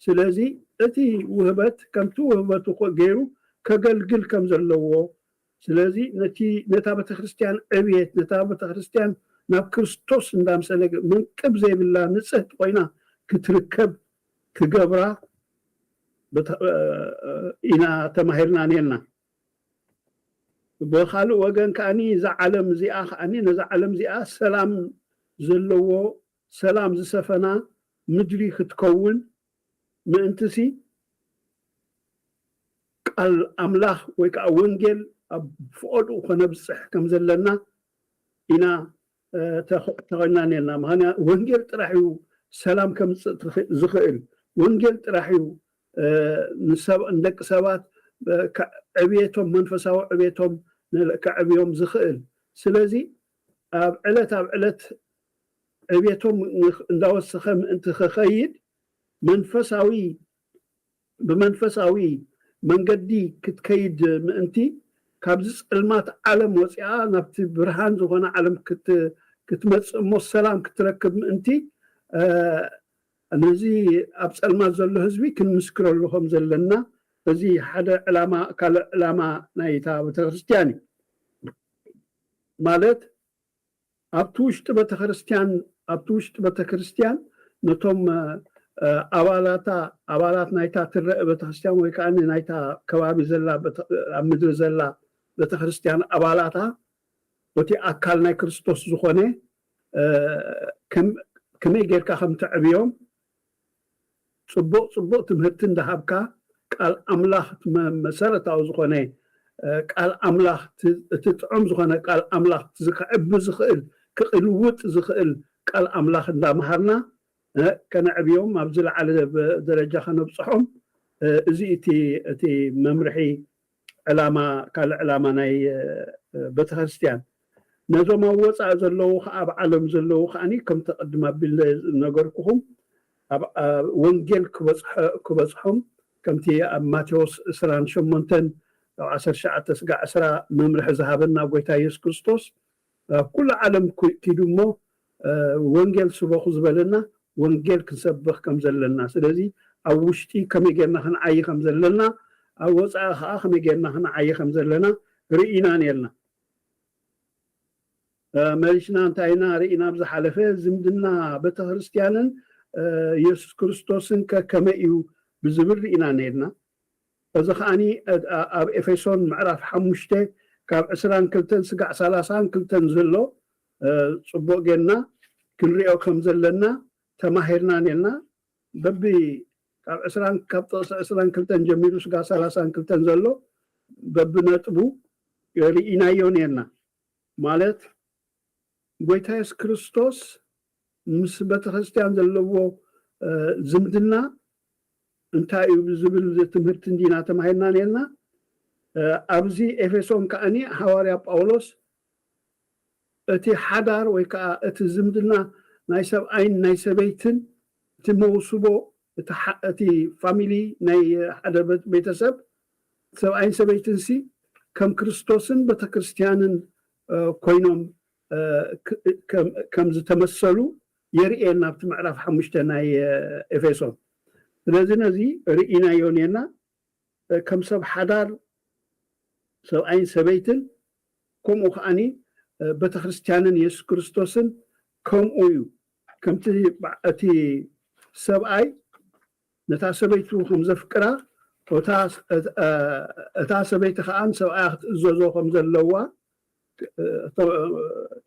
ስለዚ እቲ ውህበት ከምቲ ውህበቱ ገይሩ ከገልግል ከም ዘለዎ ስለዚ ነቲ ነታ ቤተክርስትያን ዕብየት ነታ ቤተክርስትያን ናብ ክርስቶስ እንዳምሰለ መንቅብ ዘይብላ ንፅህቲ ኮይና ክትርከብ ክገብራ ኢና ተማሂርና ነርና። ብካልእ ወገን ከዓኒ እዛ ዓለም እዚኣ ከዓኒ ነዛ ዓለም እዚኣ ሰላም ዘለዎ ሰላም ዝሰፈና ምድሪ ክትከውን ምእንትሲ ቃል ኣምላኽ ወይ ከዓ ወንጌል ኣብ ፍቐድኡ ከነብፅሕ ከም ዘለና ኢና ተኾይና ነርና። ምክንያቱ ወንጌል ጥራሕ እዩ ሰላም ከምፅእ ዝኽእል። ወንጌል ጥራሕ እዩ ንደቂ ሰባት ዕብየቶም መንፈሳዊ ዕብየቶም ከዕብዮም ዝኽእል። ስለዚ ኣብ ዕለት ኣብ ዕለት ዕብየቶም እንዳወሰኸ ምእንቲ ክኸይድ መንፈሳዊ ብመንፈሳዊ መንገዲ ክትከይድ ምእንቲ ካብዚ ፀልማት ዓለም ወፂኣ ናብቲ ብርሃን ዝኾነ ዓለም ክትመፅእ እሞ ሰላም ክትረክብ ምእንቲ ነዚ ኣብ ፀልማት ዘሎ ህዝቢ ክንምስክረሉ ከም ዘለና እዚ ሓደ ዕላማ ካልእ ዕላማ ናይታ ቤተክርስትያን እዩ። ማለት ኣብቲ ውሽጢ ቤተክርስትያን ኣብቲ ውሽጢ ቤተክርስትያን ነቶም ኣባላታ ኣባላት ናይታ ትረአ ቤተክርስትያን ወይ ከዓ ናይታ ከባቢ ዘላ ኣብ ምድሪ ዘላ ቤተክርስትያን ኣባላታ እቲ ኣካል ናይ ክርስቶስ ዝኾነ ከመይ ጌርካ ከም ተዕብዮም ፅቡቕ ፅቡቕ ትምህርቲ እንዳሃብካ ቃል ኣምላኽ መሰረታዊ ዝኾነ ቃል ኣምላኽ እቲ ጥዑም ዝኾነ ቃል ኣምላኽ ዝክዕቢ ዝኽእል ክቕልውጥ ዝኽእል ቃል ኣምላኽ እንዳምሃርና ከነዕብዮም ኣብ ዝለዓለ ደረጃ ከነብፅሖም እዚ እቲ መምርሒ ዕላማ ካልእ ዕላማ ናይ ቤተክርስትያን ነዞም ኣብ ወፃኢ ዘለዉ ከዓ ኣብ ዓለም ዘለዉ ከዓኒ ከምቲ ቅድም ኣቢለ ነገርኩኹም ኣብ ወንጌል ክበፅሖም ከምቲ ኣብ ማቴዎስ ዕስራን ሸሞንተን ካብ ዓሰርተ ትሽዓተ ስጋዕ ዕስራ መምርሒ ዝሃበና ጎይታ የሱስ ክርስቶስ ኣብ ኩሉ ዓለም ኪዱ እሞ ወንጌል ስበኹ ዝበለና ወንጌል ክንሰብኽ ከም ዘለና ስለዚ ኣብ ውሽጢ ከመይ ጌርና ክንዓይ ከም ዘለና ኣብ ወፃኢ ከዓ ከመይ ጌርና ክንዓይ ከም ዘለና ርኢና ነርና መሊስና እንታይ ኢና ርኢና ብዝሓለፈ ዝምድና ቤተክርስትያንን የሱስ ክርስቶስን ከከመይ እዩ ብዝብል ርኢና ነርና እዚ ከዓኒ ኣብ ኤፌሶን ምዕራፍ ሓሙሽተ ካብ ዕስራን ክልተን ስጋዕ ሰላሳን ክልተን ዘሎ ፅቡቅ ጌርና ክንሪኦ ከም ዘለና ተማሂርና ነርና በቢ ካብ ዕስራን ካብ ጥቕሲ ዕስራን ክልተን ጀሚሩ ስጋ ሰላሳን ክልተን ዘሎ በብነጥቡ ርኢናዮ ነርና ማለት ጎይታ የሱስ ክርስቶስ ምስ ቤተክርስትያን ዘለዎ ዝምድና እንታይ እዩ ዝብል ትምህርቲ እንዲና ተማሂርና ነርና ኣብዚ ኤፌሶን ከዓኒ ሃዋርያ ጳውሎስ እቲ ሓዳር ወይ ከዓ እቲ ዝምድና ናይ ሰብኣይን ናይ ሰበይትን እቲ መውስቦ እቲ ፋሚሊ ናይ ሓደ ቤተሰብ ሰብኣይን ሰበይትን ሲ ከም ክርስቶስን ቤተክርስትያንን ኮይኖም ከም ዝተመሰሉ የርእየና ኣብቲ ምዕራፍ ሓሙሽተ ናይ ኤፌሶን ስለዚ ነዚ ርኢናዮ ኔና ከም ሰብ ሓዳር ሰብኣይን ሰበይትን ከምኡ ከዓኒ ቤተክርስትያንን የሱስ ክርስቶስን ከምኡ እዩ ከምቲ እቲ ሰብኣይ ነታ ሰበይቱ ከም ዘፍቅራ እታ ሰበይቲ ከዓ ንሰብኣያ ክትእዘዞ ከም ዘለዋ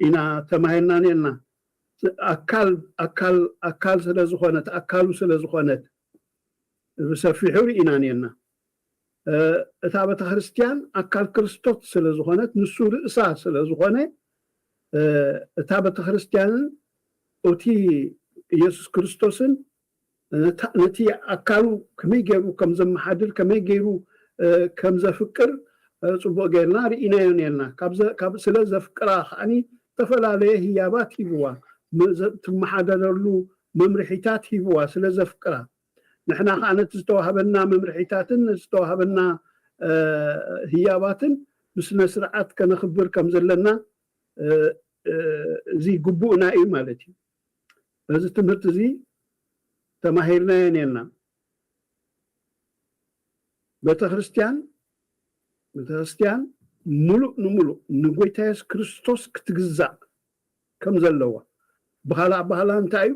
ኢና ተማሂርና ኔና ኣካል ኣካል ኣካል ስለ ዝኾነት ኣካሉ ስለ ዝኾነት ብሰፊሑ ርኢና ኔና እታ ቤተክርስትያን ኣካል ክርስቶስ ስለ ዝኾነት ንሱ ርእሳ ስለ ዝኾነ እታ ቤተክርስትያንን እቲ ኢየሱስ ክርስቶስን ነቲ ኣካሉ ከመይ ገይሩ ከም ዘመሓድር ከመይ ገይሩ ከም ዘፍቅር ፅቡቅ ገይርና ርኢናዮ ኔርና ስለ ዘፍቅራ ከዓኒ ዝተፈላለየ ህያባት ሂብዋ ትመሓደረሉ መምርሒታት ሂብዋ ስለ ዘፍቅራ ንሕና ከዓ ነቲ ዝተዋህበና መምርሒታትን ነቲ ዝተዋህበና ህያባትን ብስነ ስርዓት ከነኽብር ከም ዘለና እዚ ግቡእና እዩ ማለት እዩ እዚ ትምህርቲ እዚ ተማሂርናዮ ኔርና ቤተክርስትያን ቤተክርስትያን ሙሉእ ንሙሉእ ንጎይታ የሱስ ክርስቶስ ክትግዛእ ከም ዘለዋ ብካልእ ኣባህላ እንታይ እዩ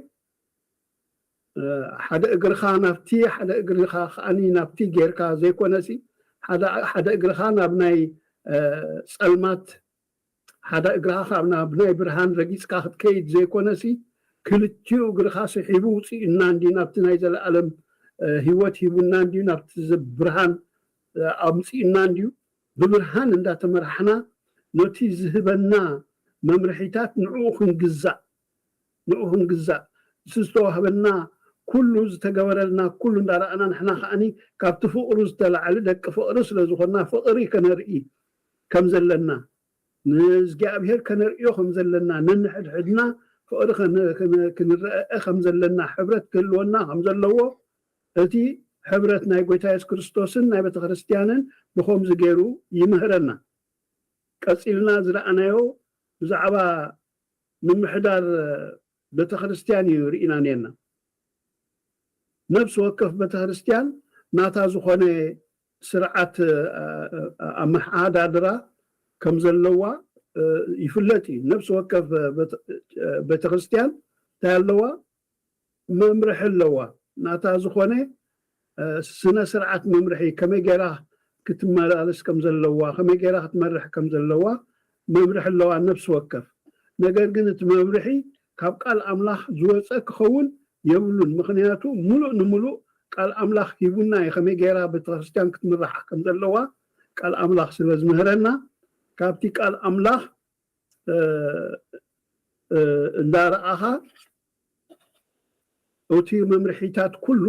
ሓደ እግርኻ ናብቲ ሓደ እግርኻ ከዓኒ ናብቲ ጌርካ ዘይኮነሲ ሓደ እግርኻ ናብ ናይ ፀልማት ሓደ እግርኻ ካብ ናብ ናይ ብርሃን ረጊፅካ ክትከይድ ዘይኮነሲ ክልቲኡ እግርኻ ስሒቡ ውፅኡና እንዲ ናብቲ ናይ ዘለኣለም ህይወት ሂቡና እንዲ ናብቲ ብርሃን ኣምፅኡና እንዲዩ ብብርሃን እንዳተመራሕና ነቲ ዝህበና መምርሒታት ንዕኡ ክንግዛእ ንኡ ክንግዛእ እቲ ዝተዋህበና ኩሉ ዝተገበረልና ኩሉ እንዳረኣና ንሕና ከዓኒ ካብቲ ፍቕሩ ዝተላዕለ ደቂ ፍቕሪ ስለ ዝኾንና ፍቕሪ ከነርኢ ከም ዘለና ንእግዚኣብሔር ከነርእዮ ከም ዘለና ነንሕድሕድና ፍቕሪ ክንረአ ከም ዘለና ሕብረት ክህልወና ከም ዘለዎ እቲ ሕብረት ናይ ጎይታ የሱስ ክርስቶስን ናይ ቤተክርስትያንን ብኸምዚ ገይሩ ይምህረና ቀፂልና ዝረኣናዮ ብዛዕባ ምምሕዳር ቤተክርስትያን እዩ ርኢና ኔርና ነብሲ ወከፍ ቤተክርስትያን ናታ ዝኾነ ስርዓት ኣመሓዳድራ ከም ዘለዋ ይፍለጥ እዩ። ነፍሲ ወከፍ ቤተክርስትያን እንታይ ኣለዋ? መምርሒ ኣለዋ። ናታ ዝኾነ ስነ ስርዓት መምርሒ፣ ከመይ ገይራ ክትመላለስ ከም ዘለዋ፣ ከመይ ገይራ ክትመርሕ ከም ዘለዋ መምርሒ ኣለዋ ነፍሲ ወከፍ። ነገር ግን እቲ መምርሒ ካብ ቃል ኣምላኽ ዝወፀ ክኸውን የብሉን። ምኽንያቱ ሙሉእ ንሙሉእ ቃል ኣምላኽ ሂቡና እዩ፣ ከመይ ገይራ ቤተክርስትያን ክትምራሕ ከም ዘለዋ ቃል ኣምላኽ ስለ ዝምህረና፣ ካብቲ ቃል ኣምላኽ እንዳረኣኻ እቲ መምርሒታት ኩሉ፣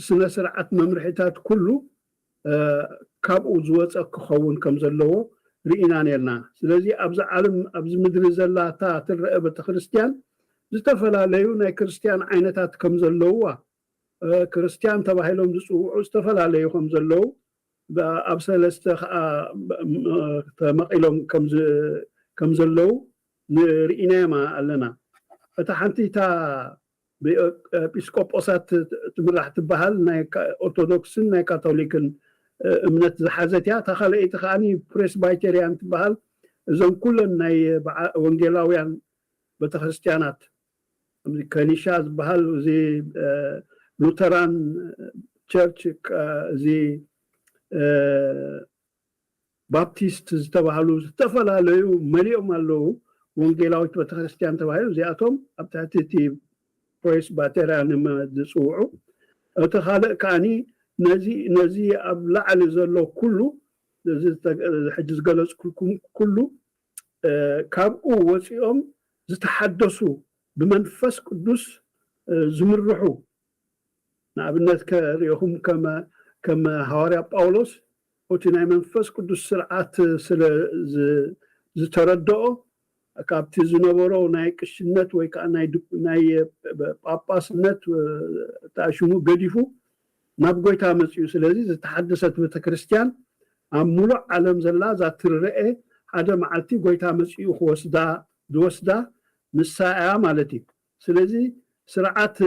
ስነ ስርዓት መምርሒታት ኩሉ ካብኡ ዝወፀ ክኸውን ከም ዘለዎ ርኢና ነርና። ስለዚ ኣብዚ ዓለም፣ ኣብዚ ምድሪ ዘላ እታ ትረአ ቤተክርስትያን ዝተፈላለዩ ናይ ክርስትያን ዓይነታት ከም ዘለውዋ፣ ክርስትያን ተባሂሎም ዝፅውዑ ዝተፈላለዩ ከም ዘለዉ፣ ኣብ ሰለስተ ከዓ ተመቒሎም ከም ዘለዉ ንርኢናዮም ኣለና። እታ ሓንቲ እታ ብኤጲስቆጶሳት ትምራሕ ትበሃል፣ ናይ ኦርቶዶክስን ናይ ካቶሊክን እምነት ዝሓዘት እያ። እታ ካልኣይቲ ከዓ ፕሬስባይቴሪያን ትበሃል። እዞም ኩለን ናይ ወንጌላውያን ቤተክርስትያናት፣ ከኒሻ ዝበሃል፣ እዚ ሉተራን ቸርች፣ እዚ ባፕቲስት ዝተባህሉ ዝተፈላለዩ መሊኦም ኣለዉ። ወንጌላዊት ቤተክርስትያን ተባሂሉ እዚኣቶም ኣብ ትሕቲ እቲ ፕሬስባይቴሪያን እዮም ዝፅውዑ። እቲ ካልእ ከዓኒ ነዚ ነዚ ኣብ ላዕሊ ዘሎ ኩሉ፣ እዚ ሕጂ ዝገለፅኩልኩም ኩሉ ካብኡ ወፂኦም ዝተሓደሱ፣ ብመንፈስ ቅዱስ ዝምርሑ፣ ንኣብነት ከሪእኹም ከም ሃዋርያ ጳውሎስ እቲ ናይ መንፈስ ቅዱስ ስርዓት ስለ ዝተረድኦ፣ ካብቲ ዝነበሮ ናይ ቅሽነት ወይ ከዓ ናይ ጳጳስነት ተኣሽሙ ገዲፉ ናብ ጎይታ መፅኡ። ስለዚ ዝተሓደሰት ቤተክርስትያን ኣብ ሙሉእ ዓለም ዘላ እዛ ትረአ ሓደ መዓልቲ ጎይታ መፅኡ ክወስዳ ዝወስዳ ንሳ እያ ማለት እዩ። ስለዚ ስርዓት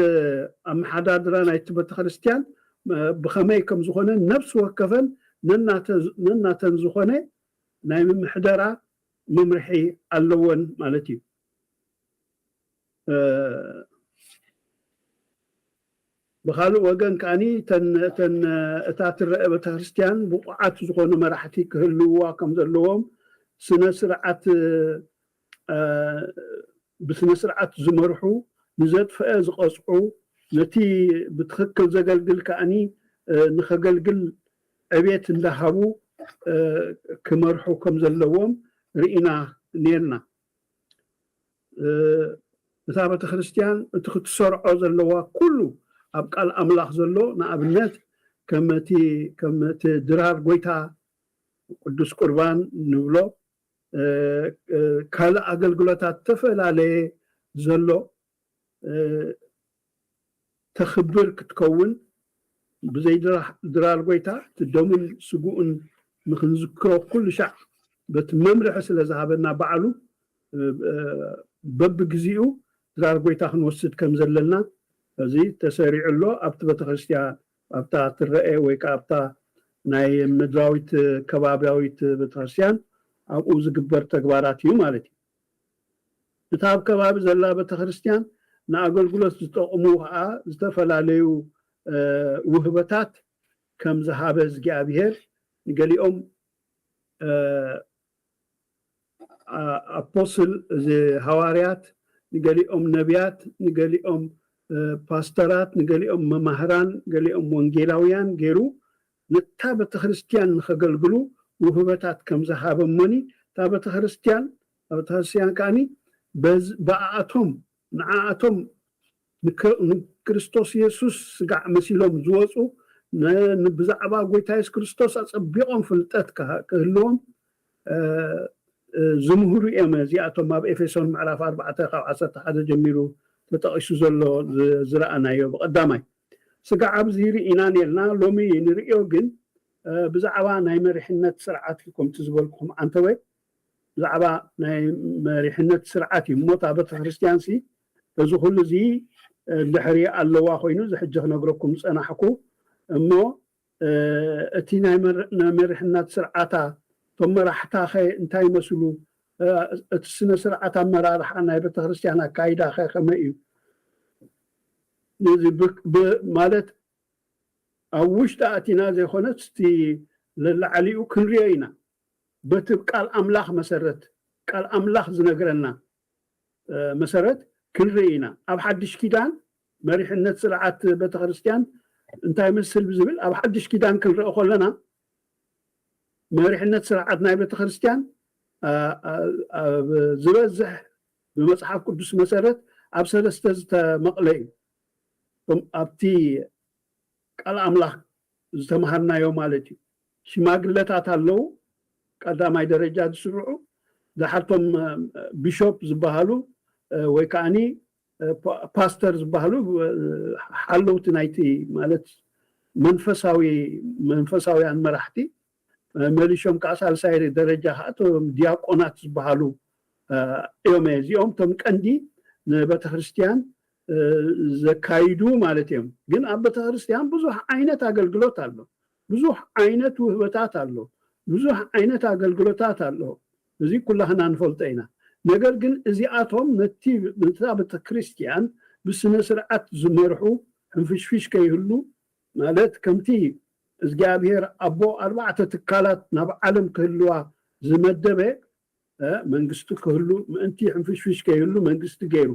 ኣመሓዳድራ ናይቲ ቤተክርስትያን ብኸመይ ከም ዝኾነ ነፍሲ ወከፈን ነናተን ዝኾነ ናይ ምምሕደራ መምርሒ ኣለወን ማለት እዩ። ብኻልእ ወገን ከዓኒ እታ ትረአ ቤተክርስትያን ብቑዓት ዝኾኑ መራሕቲ ክህልውዋ ከም ዘለዎም፣ ስነ ስርዓት ብስነ ስርዓት ዝመርሑ፣ ንዘጥፈአ ዝቐፅዑ፣ ነቲ ብትኽክል ዘገልግል ከዓኒ ንኸገልግል ዕቤት እንዳሃቡ ክመርሑ ከም ዘለዎም ርኢና ነርና። እታ ቤተክርስትያን እቲ ክትሰርዖ ዘለዋ ኩሉ ኣብ ቃል ኣምላኽ ዘሎ፣ ንኣብነት ከም እቲ ከም እቲ ድራር ጎይታ፣ ቅዱስ ቁርባን ንብሎ፣ ካልእ ኣገልግሎታት ዝተፈላለየ ዘሎ ተኽብር ክትከውን፣ ብዘይ ድራር ጎይታ እቲ ደሙን ስግኡን ንክንዝክሮ ኩሉ ሻዕ በቲ መምርሒ ስለ ዝሃበና ባዕሉ በብግዚኡ ድራር ጎይታ ክንወስድ ከም ዘለና እዚ ተሰሪዑ ኣሎ። ኣብቲ ቤተክርስትያን፣ ኣብታ ትረአ ወይ ከዓ ኣብታ ናይ ምድራዊት ከባቢያዊት ቤተክርስትያን ኣብኡ ዝግበር ተግባራት እዩ ማለት እዩ። እታ ኣብ ከባቢ ዘላ ቤተክርስትያን ንኣገልግሎት ዝጠቕሙ ከዓ ዝተፈላለዩ ውህበታት ከም ዝሃበ እግዚኣብሔር ንገሊኦም ኣፖስል፣ እዚ ሃዋርያት፣ ንገሊኦም ነቢያት፣ ንገሊኦም ፓስተራት፣ ንገሊኦም መማህራን፣ ገሊኦም ወንጌላውያን ገይሩ ነታ ቤተክርስትያን ንኸገልግሉ ውህበታት ከም ዝሃበሞኒ፣ እታ ቤተክርስትያን፣ እታ ቤተክርስትያን ከዓኒ ብኣኣቶም፣ ንዓኣቶም ንክርስቶስ የሱስ ስጋዕ መሲሎም ዝወፁ፣ ብዛዕባ ጎይታ የሱስ ክርስቶስ ኣፀቢቖም ፍልጠት ክህልዎም ዝምህሩ እዮም። እዚኣቶም ኣብ ኤፌሶን ምዕራፍ ኣርባዕተ ካብ ዓሰርተ ሓደ ጀሚሩ ተጠቒሱ ዘሎ ዝረኣናዮ ብቐዳማይ ስጋዕ ኣብዚ ርኢና ነርና። ሎሚ ንርእዮ ግን ብዛዕባ ናይ መሪሕነት ስርዓት እዩ። ከምቲ ዝበልኩኹም ዓንተወይ ብዛዕባ ናይ መሪሕነት ስርዓት እዩ። እሞ እታ ቤተክርስትያን ሲ እዚ ኩሉ እዚ ድሕሪ ኣለዋ ኮይኑ እዚ ሕጂ ክነግረኩም ዝፀናሕኩ እሞ እቲ ናይ መሪሕነት ስርዓታ እቶም መራሕታ ኸ እንታይ ይመስሉ? እቲ ስነ ስርዓት ኣመራርሓ ናይ ቤተክርስትያን ኣካይዳ ከ ከመይ እዩ? ነዚ ብ- ብ- ማለት ኣብ ውሽጢ ኣቲና ዘይኮነስ እቲ ለላዕሊኡ ክንሪኦ ኢና። በቲ ቃል ኣምላኽ መሰረት፣ ቃል ኣምላኽ ዝነግረና መሰረት ክንርኢ ኢና። ኣብ ሓድሽ ኪዳን መሪሕነት ስርዓት ቤተክርስትያን እንታይ መስል ብዝብል ኣብ ሓድሽ ኪዳን ክንርኢ ከለና መሪሕነት ስርዓት ናይ ቤተክርስትያን ኣብ ዝበዝሕ ብመፅሓፍ ቅዱስ መሰረት ኣብ ሰለስተ ዝተመቕለ እዩ። ኣብቲ ቃል ኣምላኽ ዝተምሃርናዮ ማለት እዩ። ሽማግለታት ኣለዉ፣ ቀዳማይ ደረጃ ዝስርዑ፣ ድሓርቶም ቢሾፕ ዝበሃሉ ወይ ከዓኒ ፓስተር ዝበሃሉ ሓለውቲ ናይቲ ማለት መንፈሳዊ መንፈሳውያን መራሕቲ፣ መሊሾም ከዓ ሳልሳይ ደረጃ ከዓ እቶም ዲያቆናት ዝበሃሉ እዮም። እዚኦም እቶም ቀንዲ ንቤተክርስትያን ዘካይዱ ማለት እዮም። ግን ኣብ ቤተክርስትያን ብዙሕ ዓይነት ኣገልግሎት ኣሎ። ብዙሕ ዓይነት ውህበታት ኣሎ። ብዙሕ ዓይነት ኣገልግሎታት ኣሎ። እዚ ኩላህና ንፈልጦ ኢና። ነገር ግን እዚኣቶም ነቲ ነታ ቤተክርስትያን ብስነ ስርዓት ዝመርሑ ሕንፍሽፍሽ ከይህሉ ማለት ከምቲ እግዚኣብሔር ኣቦ ኣርባዕተ ትካላት ናብ ዓለም ክህልዋ ዝመደበ መንግስቲ ክህሉ ምእንቲ ሕንፍሽፍሽ ከይህሉ መንግስቲ ገይሩ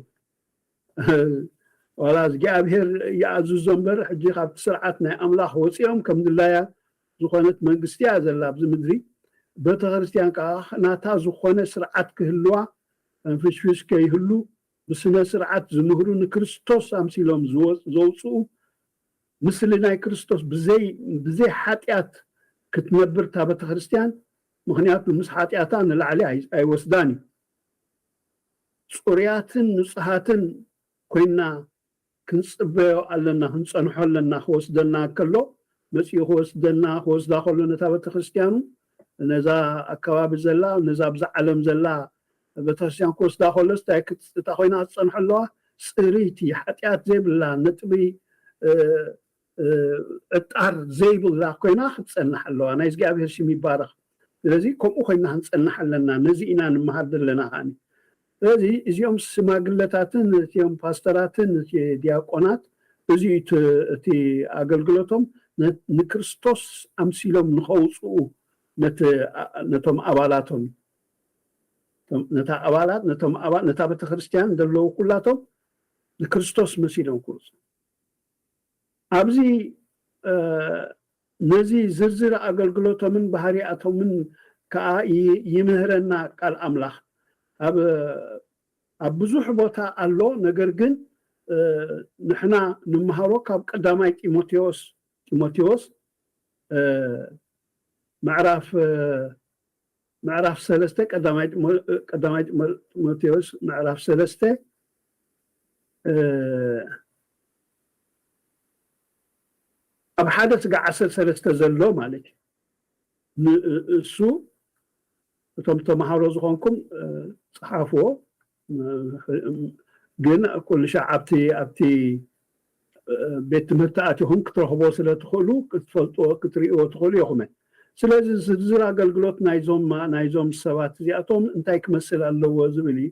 ዋላ እግዚኣብሔር ይኣዝዞ እምበር ሕጂ ካብቲ ስርዓት ናይ ኣምላኽ ወፂኦም ከም ድላያ ዝኾነት መንግስቲ እያ ዘላ ኣብዚ ምድሪ። ቤተክርስትያን ከዓ ናታ ዝኾነ ስርዓት ክህልዋ ሕንፍሽፍሽ ከይህሉ ብስነ ስርዓት ዝምህሩ ንክርስቶስ ኣምሲሎም ዘውፅኡ ምስሊ ናይ ክርስቶስ ብዘይ ብዘይ ሓጢኣት ክትነብር እታ ቤተክርስትያን ምክንያቱ ምስ ሓጢኣታ ንላዕሊ ኣይወስዳን እዩ። ፅሩያትን ንፁሃትን ኮይና ክንፅበዮ ኣለና፣ ክንፀንሖ ኣለና። ክወስደና ከሎ መፂኡ ክወስደና ክወስዳ ከሎ ነታ ቤተክርስትያኑ ነዛ ኣከባቢ ዘላ ነዛ ኣብዛ ዓለም ዘላ ቤተክርስትያን ክወስዳ ከሎስ እንታይ ኮይና ክትፀንሖ ኣለዋ? ፅርይቲ፣ ሓጢኣት ዘይብላ፣ ነጥቢ ዕጣር ዘይብላ ኮይና ክትፀንሕ ኣለዋ። ናይ እግዚኣብሔር ሽም ይባረኽ። ስለዚ ከምኡ ኮይና ክንፀንሕ ኣለና። ነዚ ኢና ንምሃር ዘለና ከዓኒ። ስለዚ እዚኦም ሽማግለታትን እዚኦም ፓስተራትን ዲያቆናት እዚ እቲ ኣገልግሎቶም ንክርስቶስ ኣምሲሎም ንኸውፅኡ ነቶም ኣባላቶም ነታ ኣባላት ነታ ቤተክርስትያን ዘለዉ ኩላቶም ንክርስቶስ መሲሎም ክውፅኡ ኣብዚ ነዚ ዝርዝር ኣገልግሎቶምን ባህሪያቶምን ከዓ ይምህረና ቃል ኣምላኽ። ኣብ ብዙሕ ቦታ ኣሎ። ነገር ግን ንሕና ንምሃሮ ካብ ቀዳማይ ጢሞቴዎስ ጢሞቴዎስ ምዕራፍ ምዕራፍ ሰለስተ ቀዳማይ ጢሞቴዎስ ምዕራፍ ሰለስተ ኣብ ሓደ ስጋ ዓሰርተ ሰለስተ ዘሎ ማለት እዩ። እሱ እቶም ተምሃሮ ዝኾንኩም ፀሓፍዎ። ግን ኩሉ ሻዕ ኣብቲ ኣብቲ ቤት ትምህርቲ ኣቲኹም ክትረኽቦ ስለ ትኽእሉ ክትፈልጥዎ ክትርእዎ ትኽእሉ ኢኹም። ስለዚ ዝርዝር ኣገልግሎት ናይዞም ናይዞም ሰባት እዚኣቶም እንታይ ክመስል ኣለዎ ዝብል እዩ።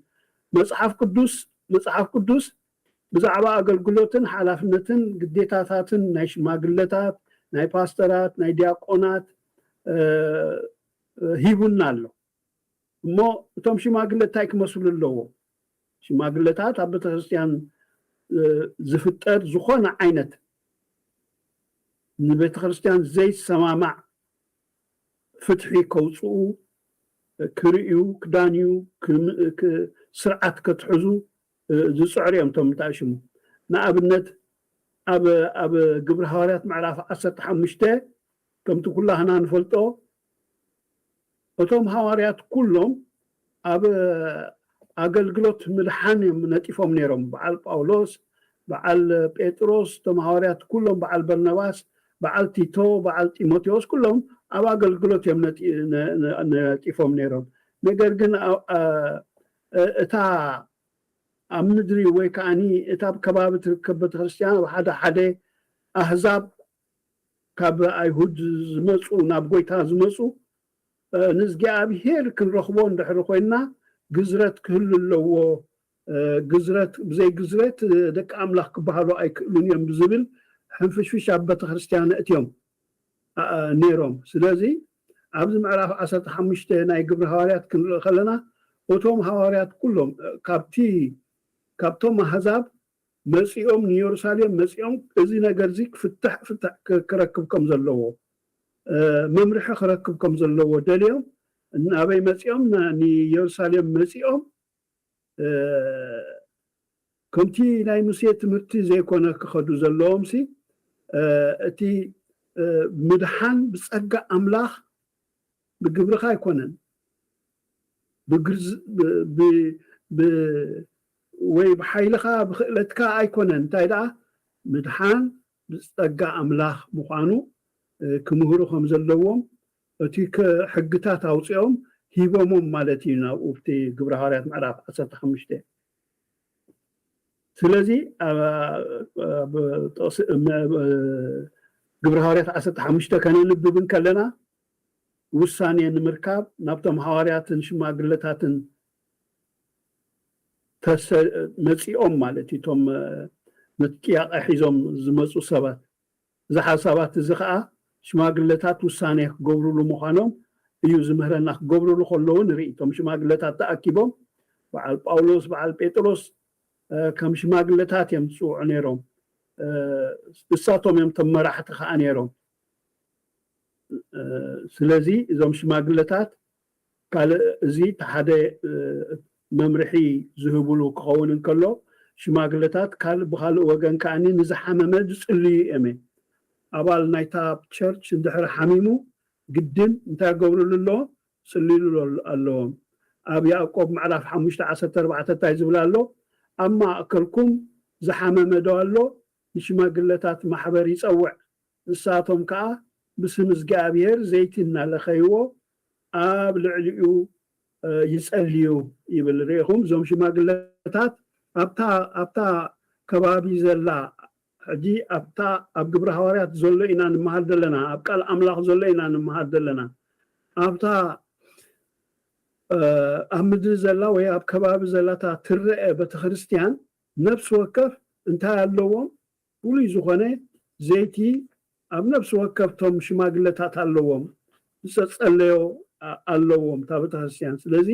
መፅሓፍ ቅዱስ መፅሓፍ ቅዱስ ብዛዕባ ኣገልግሎትን ሓላፍነትን ግዴታታትን ናይ ሽማግለታት ናይ ፓስተራት ናይ ዲያቆናት ሂቡና ኣሎ። እሞ እቶም ሽማግለ እንታይ ክመስሉ ኣለዎ? ሽማግለታት ኣብ ቤተክርስትያን ዝፍጠር ዝኾነ ዓይነት ንቤተክርስትያን ዘይሰማማዕ ፍትሒ ከውፅኡ፣ ክርእዩ፣ ክዳንዩ፣ ስርዓት ከትሕዙ ዝፅዕሩ እዮም። እቶም እንታይ ሽሙ ንኣብነት ኣብ ኣብ ግብሪ ሃዋርያት ምዕራፍ ዓሰርተ ሓሙሽተ ከምቲ ኩላህና ንፈልጦ እቶም ሃዋርያት ኩሎም ኣብ ኣገልግሎት ምድሓን እዮም ነጢፎም ነይሮም። በዓል ጳውሎስ፣ በዓል ጴጥሮስ፣ እቶም ሃዋርያት ኩሎም፣ በዓል በርነባስ፣ በዓል ቲቶ፣ በዓል ጢሞቴዎስ ኩሎም ኣብ ኣገልግሎት እዮም ነጢፎም ነይሮም። ነገር ግን እታ ኣብ ምድሪ ወይ ከዓኒ እታ ኣብ ከባቢ ትርከብ ቤተክርስትያን ኣብ ሓደ ሓደ ኣህዛብ ካብ ኣይሁድ ዝመፁ ናብ ጎይታ ዝመፁ ንእግዚኣብሔር ክንረኽቦ እንድሕሪ ኮይንና ግዝረት ክህሉ ኣለዎ። ግዝረት፣ ብዘይ ግዝረት ደቂ ኣምላኽ ክበሃሉ ኣይክእሉን እዮም ብዝብል ሕንፍሽፍሽ ኣብ ቤተክርስትያን እትዮም ነይሮም። ስለዚ ኣብዚ ምዕራፍ ዓሰርተ ሓሙሽተ ናይ ግብሪ ሃዋርያት ክንርኢ ከለና፣ እቶም ሃዋርያት ኩሎም ካብቲ ካብቶም ኣህዛብ መፂኦም፣ ንየሩሳሌም መፂኦም፣ እዚ ነገር እዚ ክፍትሕ ፍትሕ ክረክብ ከም ዘለዎ፣ መምርሒ ክረክብ ከም ዘለዎ ደልዮም ናበይ መፂኦም? ንየሩሳሌም መፂኦም። ከምቲ ናይ ሙሴ ትምህርቲ ዘይኮነ ክኸዱ ዘለዎም ሲ፣ እቲ ምድሓን ብፀጋ ኣምላኽ ብግብርኻ ኣይኮነን፣ ወይ ብሓይልኻ ብክእለትካ ኣይኮነን። እንታይ ደኣ፣ ምድሓን ብፀጋ ኣምላኽ ምዃኑ ክምህሩ ከም ዘለዎም እቲ ሕግታት ኣውፂኦም ሂቦሞም ማለት እዩ። ናብኡ ኣብቲ ግብረ ሃዋርያት ምዕራፍ ዓሰርተ ሓሙሽተ። ስለዚ ግብረ ሃዋርያት ዓሰርተ ሓሙሽተ ከነንብብ እንከለና፣ ውሳኔ ንምርካብ ናብቶም ሃዋርያትን ሽማግለታትን መፂኦም ማለት እዩ። እቶም ነቲ ጥያቄ ሒዞም ዝመፁ ሰባት፣ እዚ ሓሳባት እዚ ከዓ ሽማግለታት ውሳኔ ክገብሩሉ ምዃኖም እዩ ዝምህረና። ክገብሩሉ ከለዉ ንርኢ። እቶም ሽማግለታት ተኣኪቦም፣ በዓል ጳውሎስ፣ በዓል ጴጥሮስ ከም ሽማግለታት እዮም ዝፅውዑ ነይሮም። እሳቶም እዮም እቶም መራሕቲ ከዓ ነይሮም። ስለዚ እዞም ሽማግለታት ካልእ፣ እዚ እቲ ሓደ መምርሒ ዝህብሉ ክኸውን እንከሎ፣ ሽማግለታት ካልእ፣ ብካልእ ወገን ከዓኒ ንዝሓመመ ዝጽልዩ እዮም። ኣባል ናይታ ቸርች እንድሕር ሓሚሙ፣ ግድን እንታይ ክገብርሉ ኣለዎም? ጽልይሉ ኣለዎም። ኣብ ያዕቆብ ምዕራፍ ሓሙሽተ ዓሰርተ ኣርባዕተ እንታይ ዝብል ኣሎ? ኣብ ማእከልኩም ዝሓመመ ዶ ኣሎ? ንሽማግለታት ማሕበር ይጸውዕ፣ ንሳቶም ከኣ ብስም እግዚኣብሔር ዘይቲ እናለኸይዎ ኣብ ልዕሊኡ ይጸልዩ ይብል። ርኢኹም፣ እዞም ሽማግለታት ኣብታ ኣብታ ከባቢ ዘላ፣ ሕጂ ኣብታ ኣብ ግብረ ሃዋርያት ዘሎ ኢና ንምሃር ዘለና፣ ኣብ ቃል ኣምላኽ ዘሎ ኢና ንምሃር ዘለና። ኣብታ ኣብ ምድሪ ዘላ ወይ ኣብ ከባቢ ዘላታ ትረአ ቤተክርስትያን ነፍሲ ወከፍ እንታይ ኣለዎም? ፍሉይ ዝኾነ ዘይቲ ኣብ ነፍሲ ወከፍቶም ሽማግለታት ኣለዎም፣ ዝጸጸለዮ ኣለዎም እታ ቤተክርስትያን። ስለዚ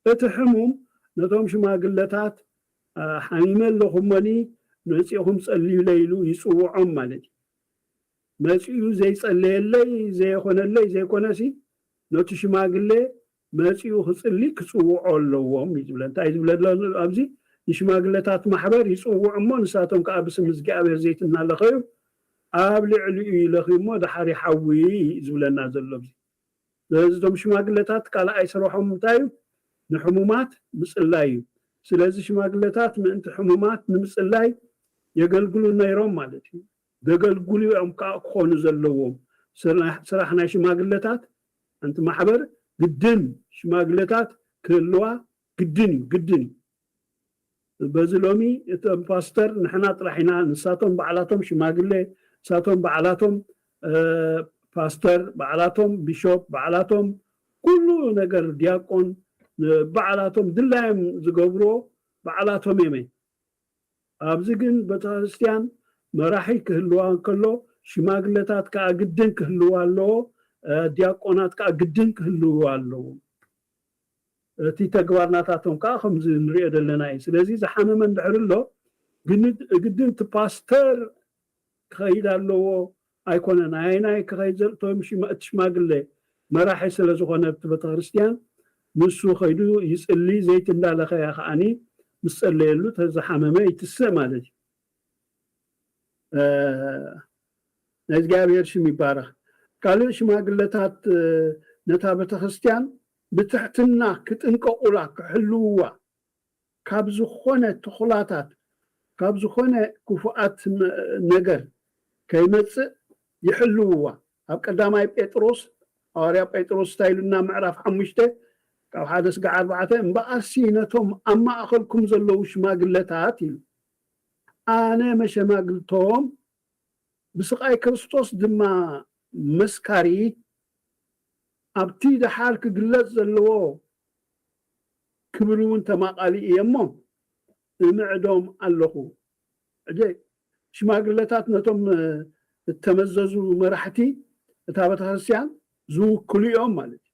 እቲ ሕሙም ነቶም ሽማግለታት፣ ሓሚመ ኣለኹ እሞኒ መጺኹም ጸልዩለይ ኢሉ ይጽውዖም ማለት እዩ። መጺኡ ዘይጸለየለይ፣ ዘየኾነለይ ዘይኮነሲ፣ ነቲ ሽማግለ መጺኡ ክጽሊ ክጽውዖ ኣለዎም እዩ ዝብለ። እንታይ ዝብለ ኣሎ ኣብዚ? ንሽማግለታት ማሕበር ይጽውዕ እሞ ንሳቶም ከኣ ብስም እግዚኣብሔር ዘይትናለኸዩ ኣብ ልዕሊኡ ይለኽዩ እሞ ደሓር ይሓዊ ዝብለና ዘሎ ኣብዚ። ስለዚ እዞም ሽማግለታት ካልኣይ ስርሖም እንታይ እዩ? ንሕሙማት ምጽላይ እዩ። ስለዚ ሽማግለታት ምእንቲ ሕሙማት ንምጽላይ የገልግሉ ነይሮም ማለት እዩ። ዘገልግሉ እዮም ከዓ ክኾኑ ዘለዎም። ስራሕ ናይ ሽማግለታት፣ ሓንቲ ማሕበር ግድን ሽማግለታት ክህልዋ ግድን እዩ፣ ግድን እዩ። በዚ ሎሚ እቶም ፓስተር ንሕና ጥራሕ ኢና፣ ንሳቶም ባዕላቶም ሽማግለ፣ ንሳቶም ባዕላቶም ፓስተር፣ ባዕላቶም ቢሾፕ፣ ባዕላቶም ኩሉ ነገር ዲያቆን፣ ባዕላቶም ድላዮም ዝገብርዎ ባዕላቶም እዮም። ኣብዚ ግን ቤተክርስትያን መራሒ ክህልዋ እንከሎ፣ ሽማግለታት ከዓ ግድን ክህልዋ ኣለዎ፣ ዲያቆናት ከዓ ግድን ክህልዋ ኣለዎ። እቲ ተግባር ናታቶም ከዓ ከምዚ ንሪኦ ዘለና እዩ። ስለዚ ዝሓመመ እንድሕር ኣሎ፣ ግድን እቲ ፓስተር ክኸይድ ኣለዎ ኣይኮነን። ኣየናይ ክኸይድ ዘ-፣ እቶም ሽማ-፣ እቲ ሽማግለ መራሒ ስለ ዝኾነ እቲ ቤተክርስትያን፣ ንሱ ኸይዱ ይጽሊ፣ ዘይቲ እንዳለኸያ ከዓኒ ምስ ጸለየሉ፣ እተ-፣ ዝሓመመ ይትስእ ማለት እዩ። እ፣ ናይ እግዚኣብሔር ሽም ይባረኽ። ካልእ ሽማግለታት፣ እ፣ ነታ ቤተክርስትያን ብትሕትና ክጥንቀቑላ፣ ክሕልውዋ፣ ካብ ዝኾነ ተኹላታት፣ ካብ ዝኾነ ክፉኣት ነ-፣ ነገር ከይመጽእ ይሕልውዋ። ኣብ ቀዳማይ ጴጥሮስ፣ ሃዋርያ ጴጥሮስ እንታይ ኢሉና? ምዕራፍ ሓሙሽተ ካብ ሓደ ስጋዕ ኣርባዕተ፣ "እምበኣርሲ ነቶም ኣብ ማእከልኩም ዘለዉ ሽማግለታት" ኢሉ፣ "ኣነ መሸማግልቶም፣ ብስቓይ ክርስቶስ ድማ መስካሪ፣ ኣብቲ ደሓር ክግለጽ ዘለዎ ክብል እውን ተማቓሊ እየ እሞ እምዕዶም ኣለኹ። ሕጂ ሽማግለታት ነቶም እተመዘዙ መራሕቲ እታ ቤተክርስትያን ዝውክሉ እዮም ማለት እዩ።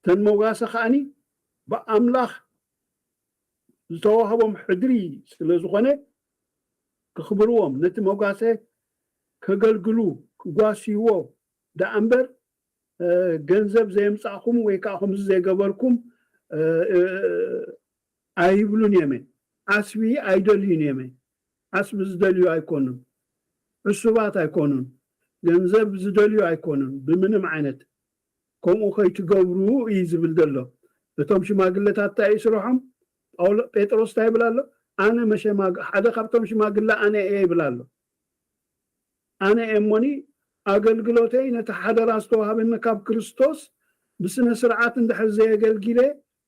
ተን መውጋሰ ከዓኒ ብኣምላኽ ዝተዋህቦም ሕድሪ ስለ ዝኾነ ክኽብርዎም፣ ነቲ መውጋሰ ከገልግሉ ክጓስይዎ ደኣ እምበር ገንዘብ ዘየምጻእኹም ወይ ከዓ ከምዚ ዘይገበርኩም ኣይብሉን እዮም። ዓስቢ ኣይደልዩን እዮም። ዓስቢ ዝደልዩ ኣይኮኑን። ዕሱባት ኣይኮኑን። ገንዘብ ዝደልዩ ኣይኮኑን። ብምንም ዓይነት ከምኡ ከይትገብሩ እዩ ዝብል ዘሎ። እቶም ሽማግለታት እንታይ እዩ ስርሖም? ጳውሎ ጴጥሮስ እንታይ ይብል ኣሎ? ኣነ መሸማግ ሓደ ካብቶም ሽማግለ ኣነ እየ ይብል ኣሎ። ኣነ እየ እሞኒ ኣገልግሎተይ ነቲ ሓደራ ዝተዋሃበኒ ካብ ክርስቶስ ብስነ ስርዓት እንድሕር ዘየገልጊለ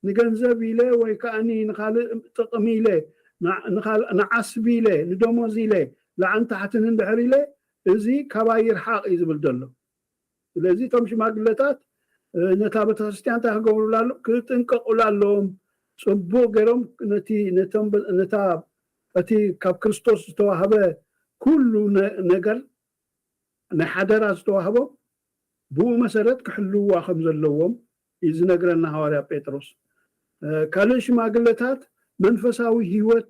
ንገንዘብ ኢለ ወይ ከዓ ንካልእ ጥቕሚ ኢለ ንዓስቢ ኢለ ንደሞዝ ኢለ ላዕን ታሕትን እንድሕር ኢለ እዚ ካባይ ይርሓቕ እዩ ዝብል ዘሎ። ስለዚ እቶም ሽማግለታት ነታ ቤተክርስትያን እንታይ ክገብሩላ ኣሎ? ክጥንቀቑላ ኣለዎም። ፅቡቅ ገይሮም ነቲ ነቶም ነታ እቲ ካብ ክርስቶስ ዝተዋህበ ኩሉ ነገር ናይ ሓደራ ዝተዋህቦም ብኡ መሰረት ክሕልውዋ ከም ዘለዎም እዩ ዝነግረና ሃዋርያ ጴጥሮስ። ካልእ ሽማግለታት መንፈሳዊ ህይወት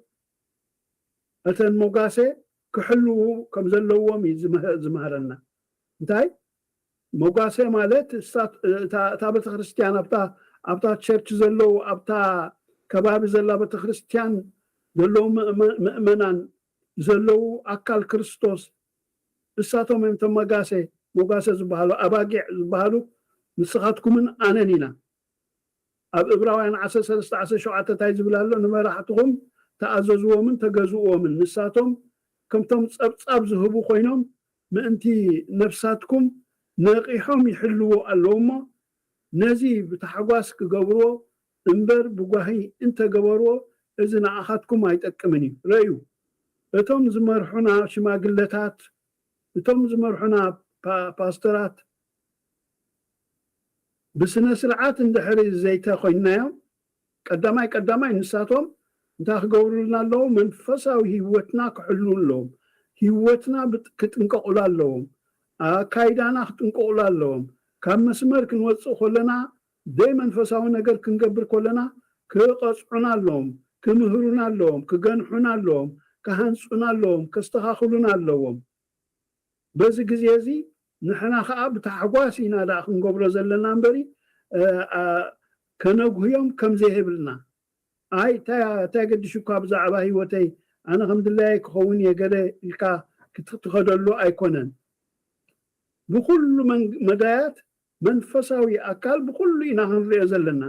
እተን መጓሰ ክሕልዉ ከም ዘለዎም እዩ ዝመሃረና። እንታይ መጓሰ ማለት? እታ ቤተክርስትያን ኣብታ ቸርች ዘለዉ ኣብታ ከባቢ ዘላ ቤተክርስትያን ዘለዉ ምእመናን ዘለዉ ኣካል ክርስቶስ እሳቶም እዮም ተመጋሰ መጓሰ ዝበሃሉ ኣባጊዕ ዝበሃሉ ንስኻትኩምን ኣነን ኢና። ኣብ እብራውያን ዓሰርተ ሰለስተ ዓሰርተ ሸውዓተ እንታይ ዝብል ኣሎ? ንመራሕትኹም ተኣዘዝዎምን ተገዝእዎምን፣ ንሳቶም ከምቶም ጸብጻብ ዝህቡ ኮይኖም ምእንቲ ነፍሳትኩም ነቒሖም ይሕልዎ ኣለዉ እሞ ነዚ ብታሕጓስ ክገብርዎ እምበር ብጓሂ እንተገበርዎ እዚ ንኣኻትኩም ኣይጠቅምን እዩ። ረእዩ፣ እቶም ዝመርሑና ሽማግለታት፣ እቶም ዝመርሑና ፓስተራት ብስነ ስርዓት እንድሕሪ ዘይተ ኮይንናዮም ቀዳማይ ቀዳማይ ንሳቶም እንታይ ክገብሩልና ኣለዎም? መንፈሳዊ ህይወትና ክሕሉ ኣለዎም። ህይወትና ክጥንቀቑሉ ኣለዎም። ኣካይዳና ክጥንቀቑሉ ኣለዎም። ካብ መስመር ክንወፅእ ከለና ደይ መንፈሳዊ ነገር ክንገብር ከለና ክቐፅዑና ኣለዎም፣ ክምህሩና ኣለዎም፣ ክገንሑና ኣለዎም፣ ክሃንፁና ኣለዎም፣ ከስተኻኽሉና ኣለዎም። በዚ ግዜ እዚ ንሕና ከዓ ብታሕጓስ ኢና ደኣ ክንገብሮ ዘለና እምበሪ ከነጉህዮም ከም ዘይህብልና። ኣይ እንታይ ገድሽ እኳ ብዛዕባ ህይወተይ ኣነ ከም ድላየ ክኸውን እየ ገለ ኢልካ ክትኸደሉ ኣይኮነን። ብኩሉ መዳያት መንፈሳዊ ኣካል ብኩሉ ኢና ክንሪኦ ዘለና።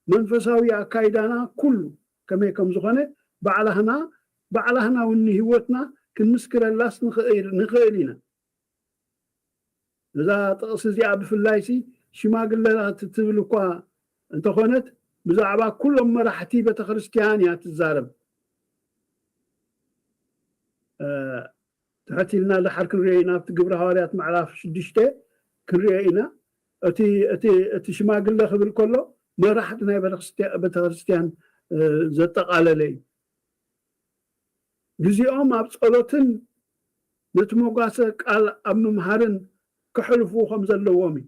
መንፈሳዊ ኣካይዳና ኩሉ ከመይ ከም ዝኾነ ባዕላህና ባዕላህና እውን ንህይወትና ክንምስክረላስ ንኽእል ኢና። እዛ ጥቕሲ እዚኣ ብፍላይ ሲ ሽማግለታት እትብል እኳ እንተኾነት ብዛዕባ ኩሎም መራሕቲ ቤተክርስትያን እያ ትዛረብ። ትሕት ኢልና ደሓር ክንሪኦ ኢና ኣብቲ ግብረ ሃዋርያት ምዕራፍ ሽዱሽተ ክንሪኦ ኢና። እቲ ሽማግለ ክብል ከሎ መራሕቲ ናይ ቤተክርስትያን ዘጠቓለለ እዩ። ግዜኦም ኣብ ጸሎትን ነቲ መጓሰ ቃል ኣብ ምምሃርን ከሕልፍዎ ከም ዘለዎም እዩ።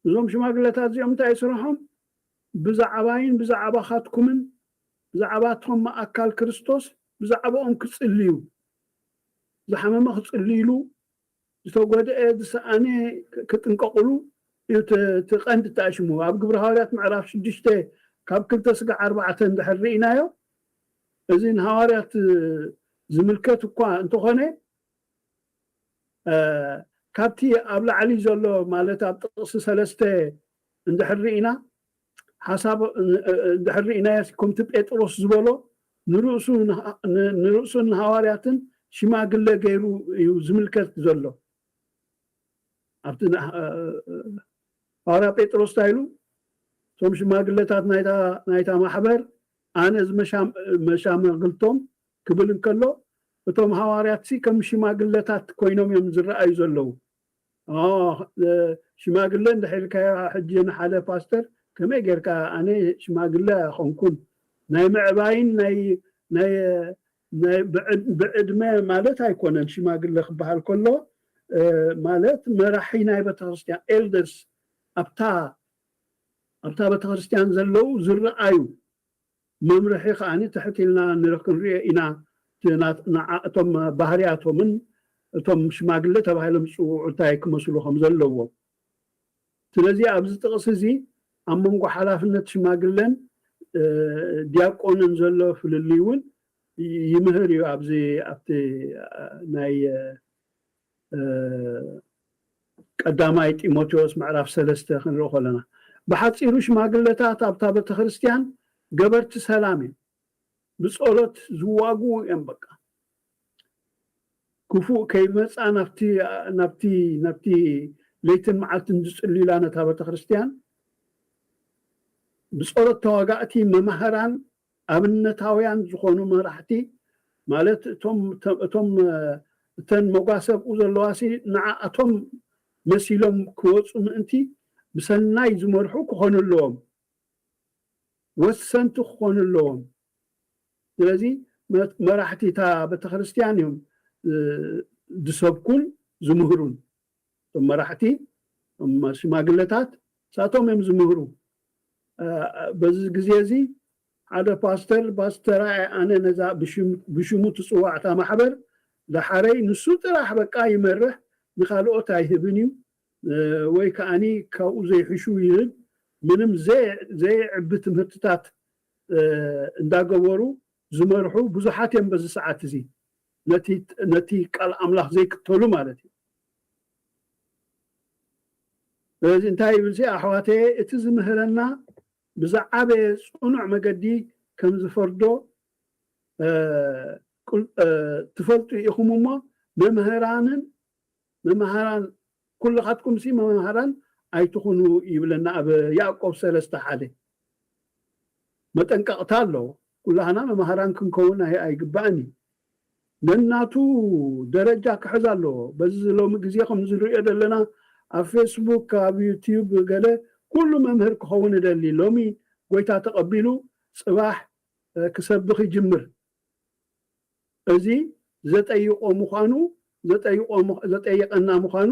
እዞም ሽማግለታት እዚኦም እንታይ ስርሖም? ብዛዕባይን ብዛዕባኻትኩምን ብዛዕባቶም ኣካል ክርስቶስ ብዛዕባኦም ክጽልዩ፣ ዝሓመመ ክጽልይሉ፣ ዝተጎድአ ዝሰኣነ ክጥንቀቕሉ እዩ እቲ ቀንዲ ተኣሽሙ። ኣብ ግብረ ሃዋርያት ምዕራፍ ሽዱሽተ ካብ ክልተ ስጋዕ ኣርባዕተ እንድሕር ርኢናዮ እዚ ንሃዋርያት ዝምልከት እኳ እንተኾነ ካብቲ ኣብ ላዕሊ ዘሎ ማለት ኣብ ጥቕሲ ሰለስተ እንድሕር ርኢና ሓሳብ እንድሕር ርኢናዮ ከምቲ ጴጥሮስ ዝበሎ ንርእሱን ንሃዋርያትን ሽማግለ ገይሩ እዩ ዝምልከት ዘሎ። ኣብቲ ሃዋርያ ጴጥሮስ እንታይ ኢሉ? እቶም ሽማግለታት ናይታ ማሕበር ኣነ መሻመግልቶም ክብል እንከሎ እቶም ሃዋርያት ሲ ከም ሽማግለታት ኮይኖም እዮም ዝረኣዩ ዘለዉ። ሽማግለ እንድሕር ኢልካዮ ሕጂ ንሓደ ፓስተር ከመይ ጌርካ ኣነ ሽማግለ ኣይኮንኩን ናይ ምዕባይን ናይ ናይ ናይ ብዕድ- ብዕድመ ማለት ኣይኮነን ሽማግለ ክበሃል ከሎ እ፣ ማለት መራሒ ናይ ቤተክርስትያን ኤልደርስ ኣብታ ኣብታ ቤተክርስትያን ዘለዉ ዝረኣዩ መምርሒ ከዓኒ ትሕት ኢልና ንረ ክንሪኦ ኢና እቲ ናት- ንዓ- እቶም ባህርያቶምን እቶም ሽማግለ ተባሂሎም ዝፅውዑ እንታይ ክመስሉ ከም ዘለዎም ስለዚ ኣብዚ ጥቕሲ እዚ ኣብ መንጎ ሓላፍነት ሽማግለን እ፣ ዲያቆንን ዘሎ ፍልልይ እውን ይምህር እዩ ኣብዚ ኣብቲ እ፣ ናይ እ፣ ቀዳማይ ጢሞቴዎስ ምዕራፍ ሰለስተ ክንርኢ ከለና ብሓፂሩ ሽማግለታት ኣብታ ቤተክርስትያን ገበርቲ ሰላም እዮም ብፀሎት ዝዋግኡ እዮም በቃ ክፉእ ከይመፃ ናብቲ ናብቲ ናብቲ ለይትን መዓልትን ዝፅልዩላ ነታ ቤተክርስትያን ብፀሎት ተዋጋእቲ መማህራን ኣብነታውያን ዝኾኑ መራሕቲ ማለት እቶም እቶም እተን መጓሰብኡ ዘለዋሲ ንዓኣቶም መሲሎም ክወፁ ምእንቲ ብሰናይ ዝመርሑ ክኾኑ ኣለዎም ወሰንቲ ክኾኑ ኣለዎም ስለዚ መራሕቲ እታ ቤተክርስትያን እዮም ዝሰብኩን ዝምህሩን እቶም መራሕቲ ሽማግለታት ሳቶም እዮም ዝምህሩ በዚ ግዜ እዚ ሓደ ፓስተር ፓስተር ኣነ ነዛ ብሽሙ ትፅዋዕ እታ ማሕበር ዳሓረይ ንሱ ጥራሕ በቃ ይመርሕ ንካልኦት ኣይህብን እዩ ወይ ከዓኒ ካብኡ ዘይሕሹ ይህብ ምንም ዘይዕቢ ትምህርትታት እንዳገበሩ ዝመርሑ ብዙሓት እዮም በዚ ሰዓት እዚ ነቲ ቃል ኣምላኽ ዘይክተሉ ማለት እዩ ስለዚ እንታይ ይብል ኣሕዋተየ እቲ ዝምህረና ብዝዓበየ ፅኑዕ መገዲ ከም ዝፈርዶ ትፈልጡ ኢኹም እሞ መምህራንን መምሃራን ኩልኻትኩም ሲ መምሃራን ኣይትኹኑ ይብለና ኣብ ያዕቆብ ሰለስተ ሓደ መጠንቀቕታ ኣለዎ ኩላህና መምሃራን ክንከውን ኣይግባእን እዩ ነናቱ ደረጃ ክሕዝ ኣለዎ በዚ ሎሚ ግዜ ከም ዝንሪኦ ዘለና ኣብ ፌስቡክ ኣብ ዩትዩብ ገለ ኩሉ መምህር ክኸውን እደሊ ሎሚ ጎይታ ተቐቢሉ ፅባሕ ክሰብኽ ይጅምር እዚ ዘጠይቆ ምዃኑ ዘጠየቀና ምዃኑ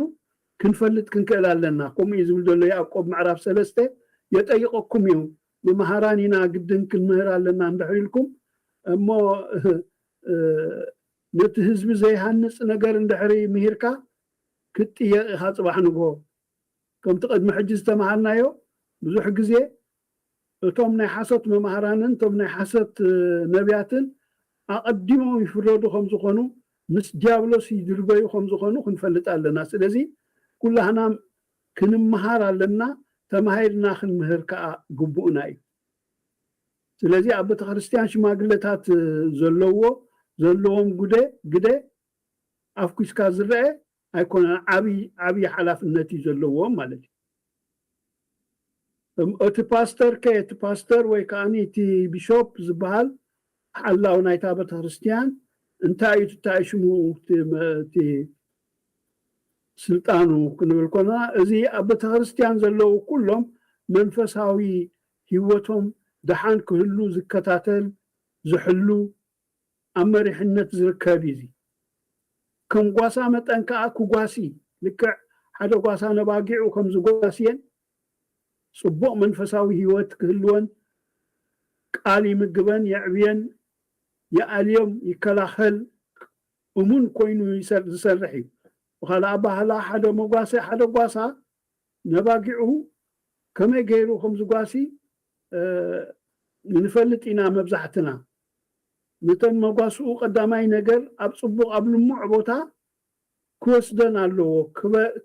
ክንፈልጥ ክንክእል ኣለና። ከምኡ እዩ ዝብል ዘሎ ያዕቆብ ምዕራፍ ሰለስተ የጠይቀኩም እዩ። መምሃራን ኢና ግድን ክንምህር ኣለና እንድሕር ኢልኩም እሞ ነቲ ህዝቢ ዘይሃንፅ ነገር እንድሕሪ ምሂርካ ክትጥየቕ ኢኻ ፅባሕ ንግሆ። ከምቲ ቅድሚ ሕጂ ዝተምሃርናዮ ብዙሕ ግዜ እቶም ናይ ሓሶት መምሃራንን እቶም ናይ ሓሶት ነቢያትን ኣቐዲሞም ይፍረዱ ከም ዝኾኑ ምስ ዲያብሎስ ይድርበዩ ከም ዝኾኑ ክንፈልጥ ኣለና። ስለዚ ኩላህና ክንምሃር ኣለና፣ ተማሂርና ክንምህር ከዓ ግቡእና እዩ። ስለዚ ኣብ ቤተክርስትያን ሽማግለታት ዘለዎ ዘለዎም ጉደ ግደ ኣፍኲስካ ዝረአ ኣይኮነን፣ ዓብዪ ዓብዪ ሓላፍነት እዩ ዘለዎም ማለት እዩ። እቲ ፓስተር ከ እቲ ፓስተር ወይ ከዓ እቲ ቢሾፕ ዝበሃል ሓላው ናይታ ቤተክርስትያን እንታይ እዩ ትታይ ሽሙ እቲ ስልጣኑ ክንብል ኮና እዚ ኣብ ቤተክርስትያን ዘለዉ ኩሎም መንፈሳዊ ህይወቶም ደሓን ክህሉ ዝከታተል ዝሕሉ ኣብ መሪሕነት ዝርከብ እዩ። ከም ጓሳ መጠን ከዓ ክጓሲ ልክዕ ሓደ ጓሳ ነባጊዑ ከም ዝጓስየን ፅቡቕ መንፈሳዊ ህይወት ክህልወን ቃል ይምግበን፣ የዕብየን፣ ይኣልዮም፣ ይከላኸል፣ እሙን ኮይኑ ዝሰርሕ እዩ። ብኻልእ ኣባህላ ሓደ መጓሰ ሓደ ጓሳ ነባጊዑ ከመይ ገይሩ ከም ዝጓሲ ንፈልጥ ኢና መብዛሕትና ነተን መጓስኡ ቀዳማይ ነገር ኣብ ፅቡቅ ኣብ ልሙዕ ቦታ ክወስደን ኣለዎ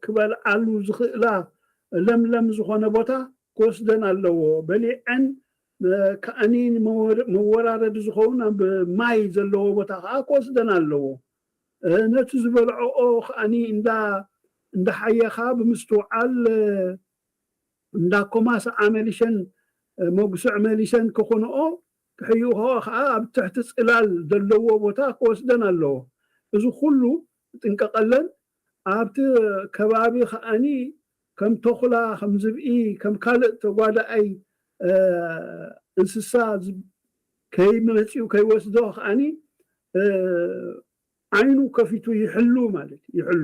ክበልዓሉ ዝኽእላ ለምለም ዝኾነ ቦታ ክወስደን ኣለዎ በሊዐን ከዓኒ መወራረዲ ዝኸውን ኣብ ማይ ዘለዎ ቦታ ከዓ ክወስደን ኣለዎ ነቲ ዝበልዐኦ ከዓኒ እንዳሓየኻ ብምስትውዓል እንዳ ኮማስ ዓመሊሸን መጉስዕ መሊሸን ክኾንኦ ክሕይኸኦ ከዓ ኣብ ትሕቲ ፅላል ዘለዎ ቦታ ክወስደን ኣለዎ እዚ ኩሉ ጥንቀቀለን ኣብቲ ከባቢ ከዓኒ ከም ተኹላ ከም ዝብኢ ከም ካልእ እ፣ እንስሳ ዝ-፣ ከይመፅኡ ከይወስዶ ከዓኒ፣ እ፣ ዓይኑ ከፊቱ ይሕሉ ማለት እዩ፣ ይሕሉ።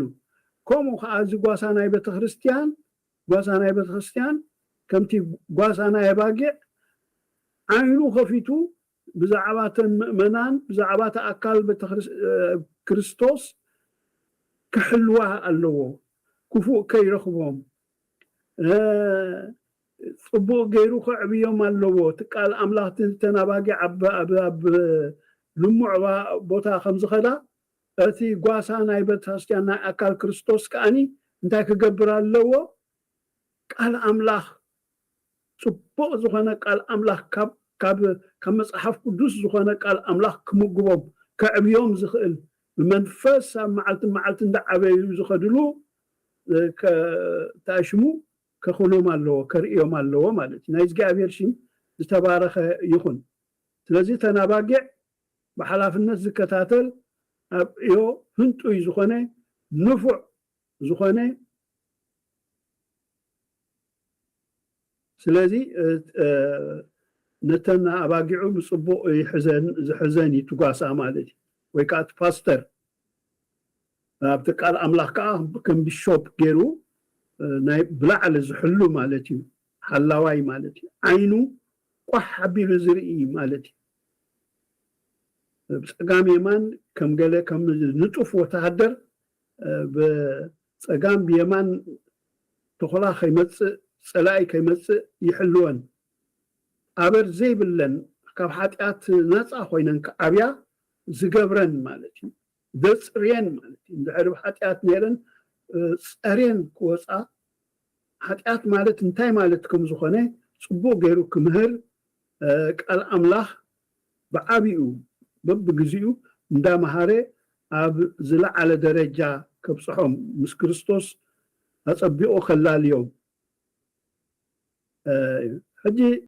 ከምኡ ከዓ እዚ ጓሳ ናይ ቤተክርስትያን፣ ጓሳ ናይ ቤተክርስትያን ከምቲ ጓሳ ናይ ኣባጊዕ ዓይኑ ከፊቱ ብዛዕባ እተን ምእመናን፣ ብዛዕባ እቲ ኣካል ቤተክርስ-፣ እ፣ ክርስቶስ ክሕልዋ ኣለዎ። ክፉእ ከይረኽቦም፣ እ፣ ጽቡቕ ገይሩ ከዕብዮም ኣለዎ። እቲ ቃል ኣምላኽ እቲ፣ እተን ኣባጊዕ ኣብ፣ ኣብ፣ ኣብ ልሙዕ ባ-፣ ቦታ ከም ዝኸዳ፣ እቲ ጓሳ ናይ ቤተክርስትያን ናይ ኣካል ክርስቶስ ከኣኒ እንታይ ክገብር ኣለዎ? ቃል ኣምላኽ፣ ጽቡቕ ዝኾነ ቃል ኣምላኽ፣ ካብ፣ ካብ፣ ካብ መጽሓፍ ቅዱስ ዝኾነ ቃል ኣምላኽ ክምግቦም፣ ከዕብዮም ዝኽእል፣ ብመንፈስ ኣብ መዓልቲ መዓልቲ እንዳዓበዩ ዝኸድሉ፣ እ፣ ከ-፣ እንታይ ሽሙ፣ ከኹኖም ኣለዎ፣ ከርእዮም ኣለዎ ማለት እዩ። ናይ እግዚኣብሔር ሽም ዝተባረኸ ይኹን። ስለዚ እተን ኣባጊዕ ብሓላፍነት ዝከታተል፣ ኣብ ዕዮ ህንጡይ ዝኾነ፣ ንፉዕ ዝኾነ፣ ስለዚ፣ እ፣ እ፣ ነተን ኣባጊዑ ብጽቡቕ ይሕዘን፣ ዝሕዘን እዩ እቲ ጓሳ ማለት እዩ። ወይ ከዓ እቲ ፓስተር ኣብቲ ቃል ኣምላኽ ከዓ ከም ቢሾፕ ገይሩ፣ እ፣ ናይ ብላዕሊ ዝሕሉ ማለት እዩ። ሓላዋይ ማለት እዩ። ዓይኑ ቋሕ ኣቢሉ ዝርኢ ማለት እዩ። ብጸጋም የማን ከም ገለ ከም ንጡፍ ወተሃደር፣ እ፣ ብጸጋም ብየማን ተኹላ ከይመጽእ፣ ጸላኢ ከይመጽእ ይሕልወን። ኣበር ዘይብለን፣ ካብ ሓጢኣት ናጻ ኮይነን ክዓብያ ዝገብረን ማለት እዩ። ዘጽርየን ማለት እዩ። እንድሕር ብሓጢኣት ነይረን፣ እ፣ ጸርየን ክወጻ፣ ሓጢኣት ማለት እንታይ ማለት ከም ዝኾነ ጽቡቕ ገይሩ ክምህር፣ እ፣ ቃል ኣምላኽ ብዓቢኡ በብግዚኡ እንዳመሃረ ኣብ ዝለዓለ ደረጃ ከብጽሖም፣ ምስ ክርስቶስ ኣጸቢቑ ከላልዮም። እ፣ ሕጂ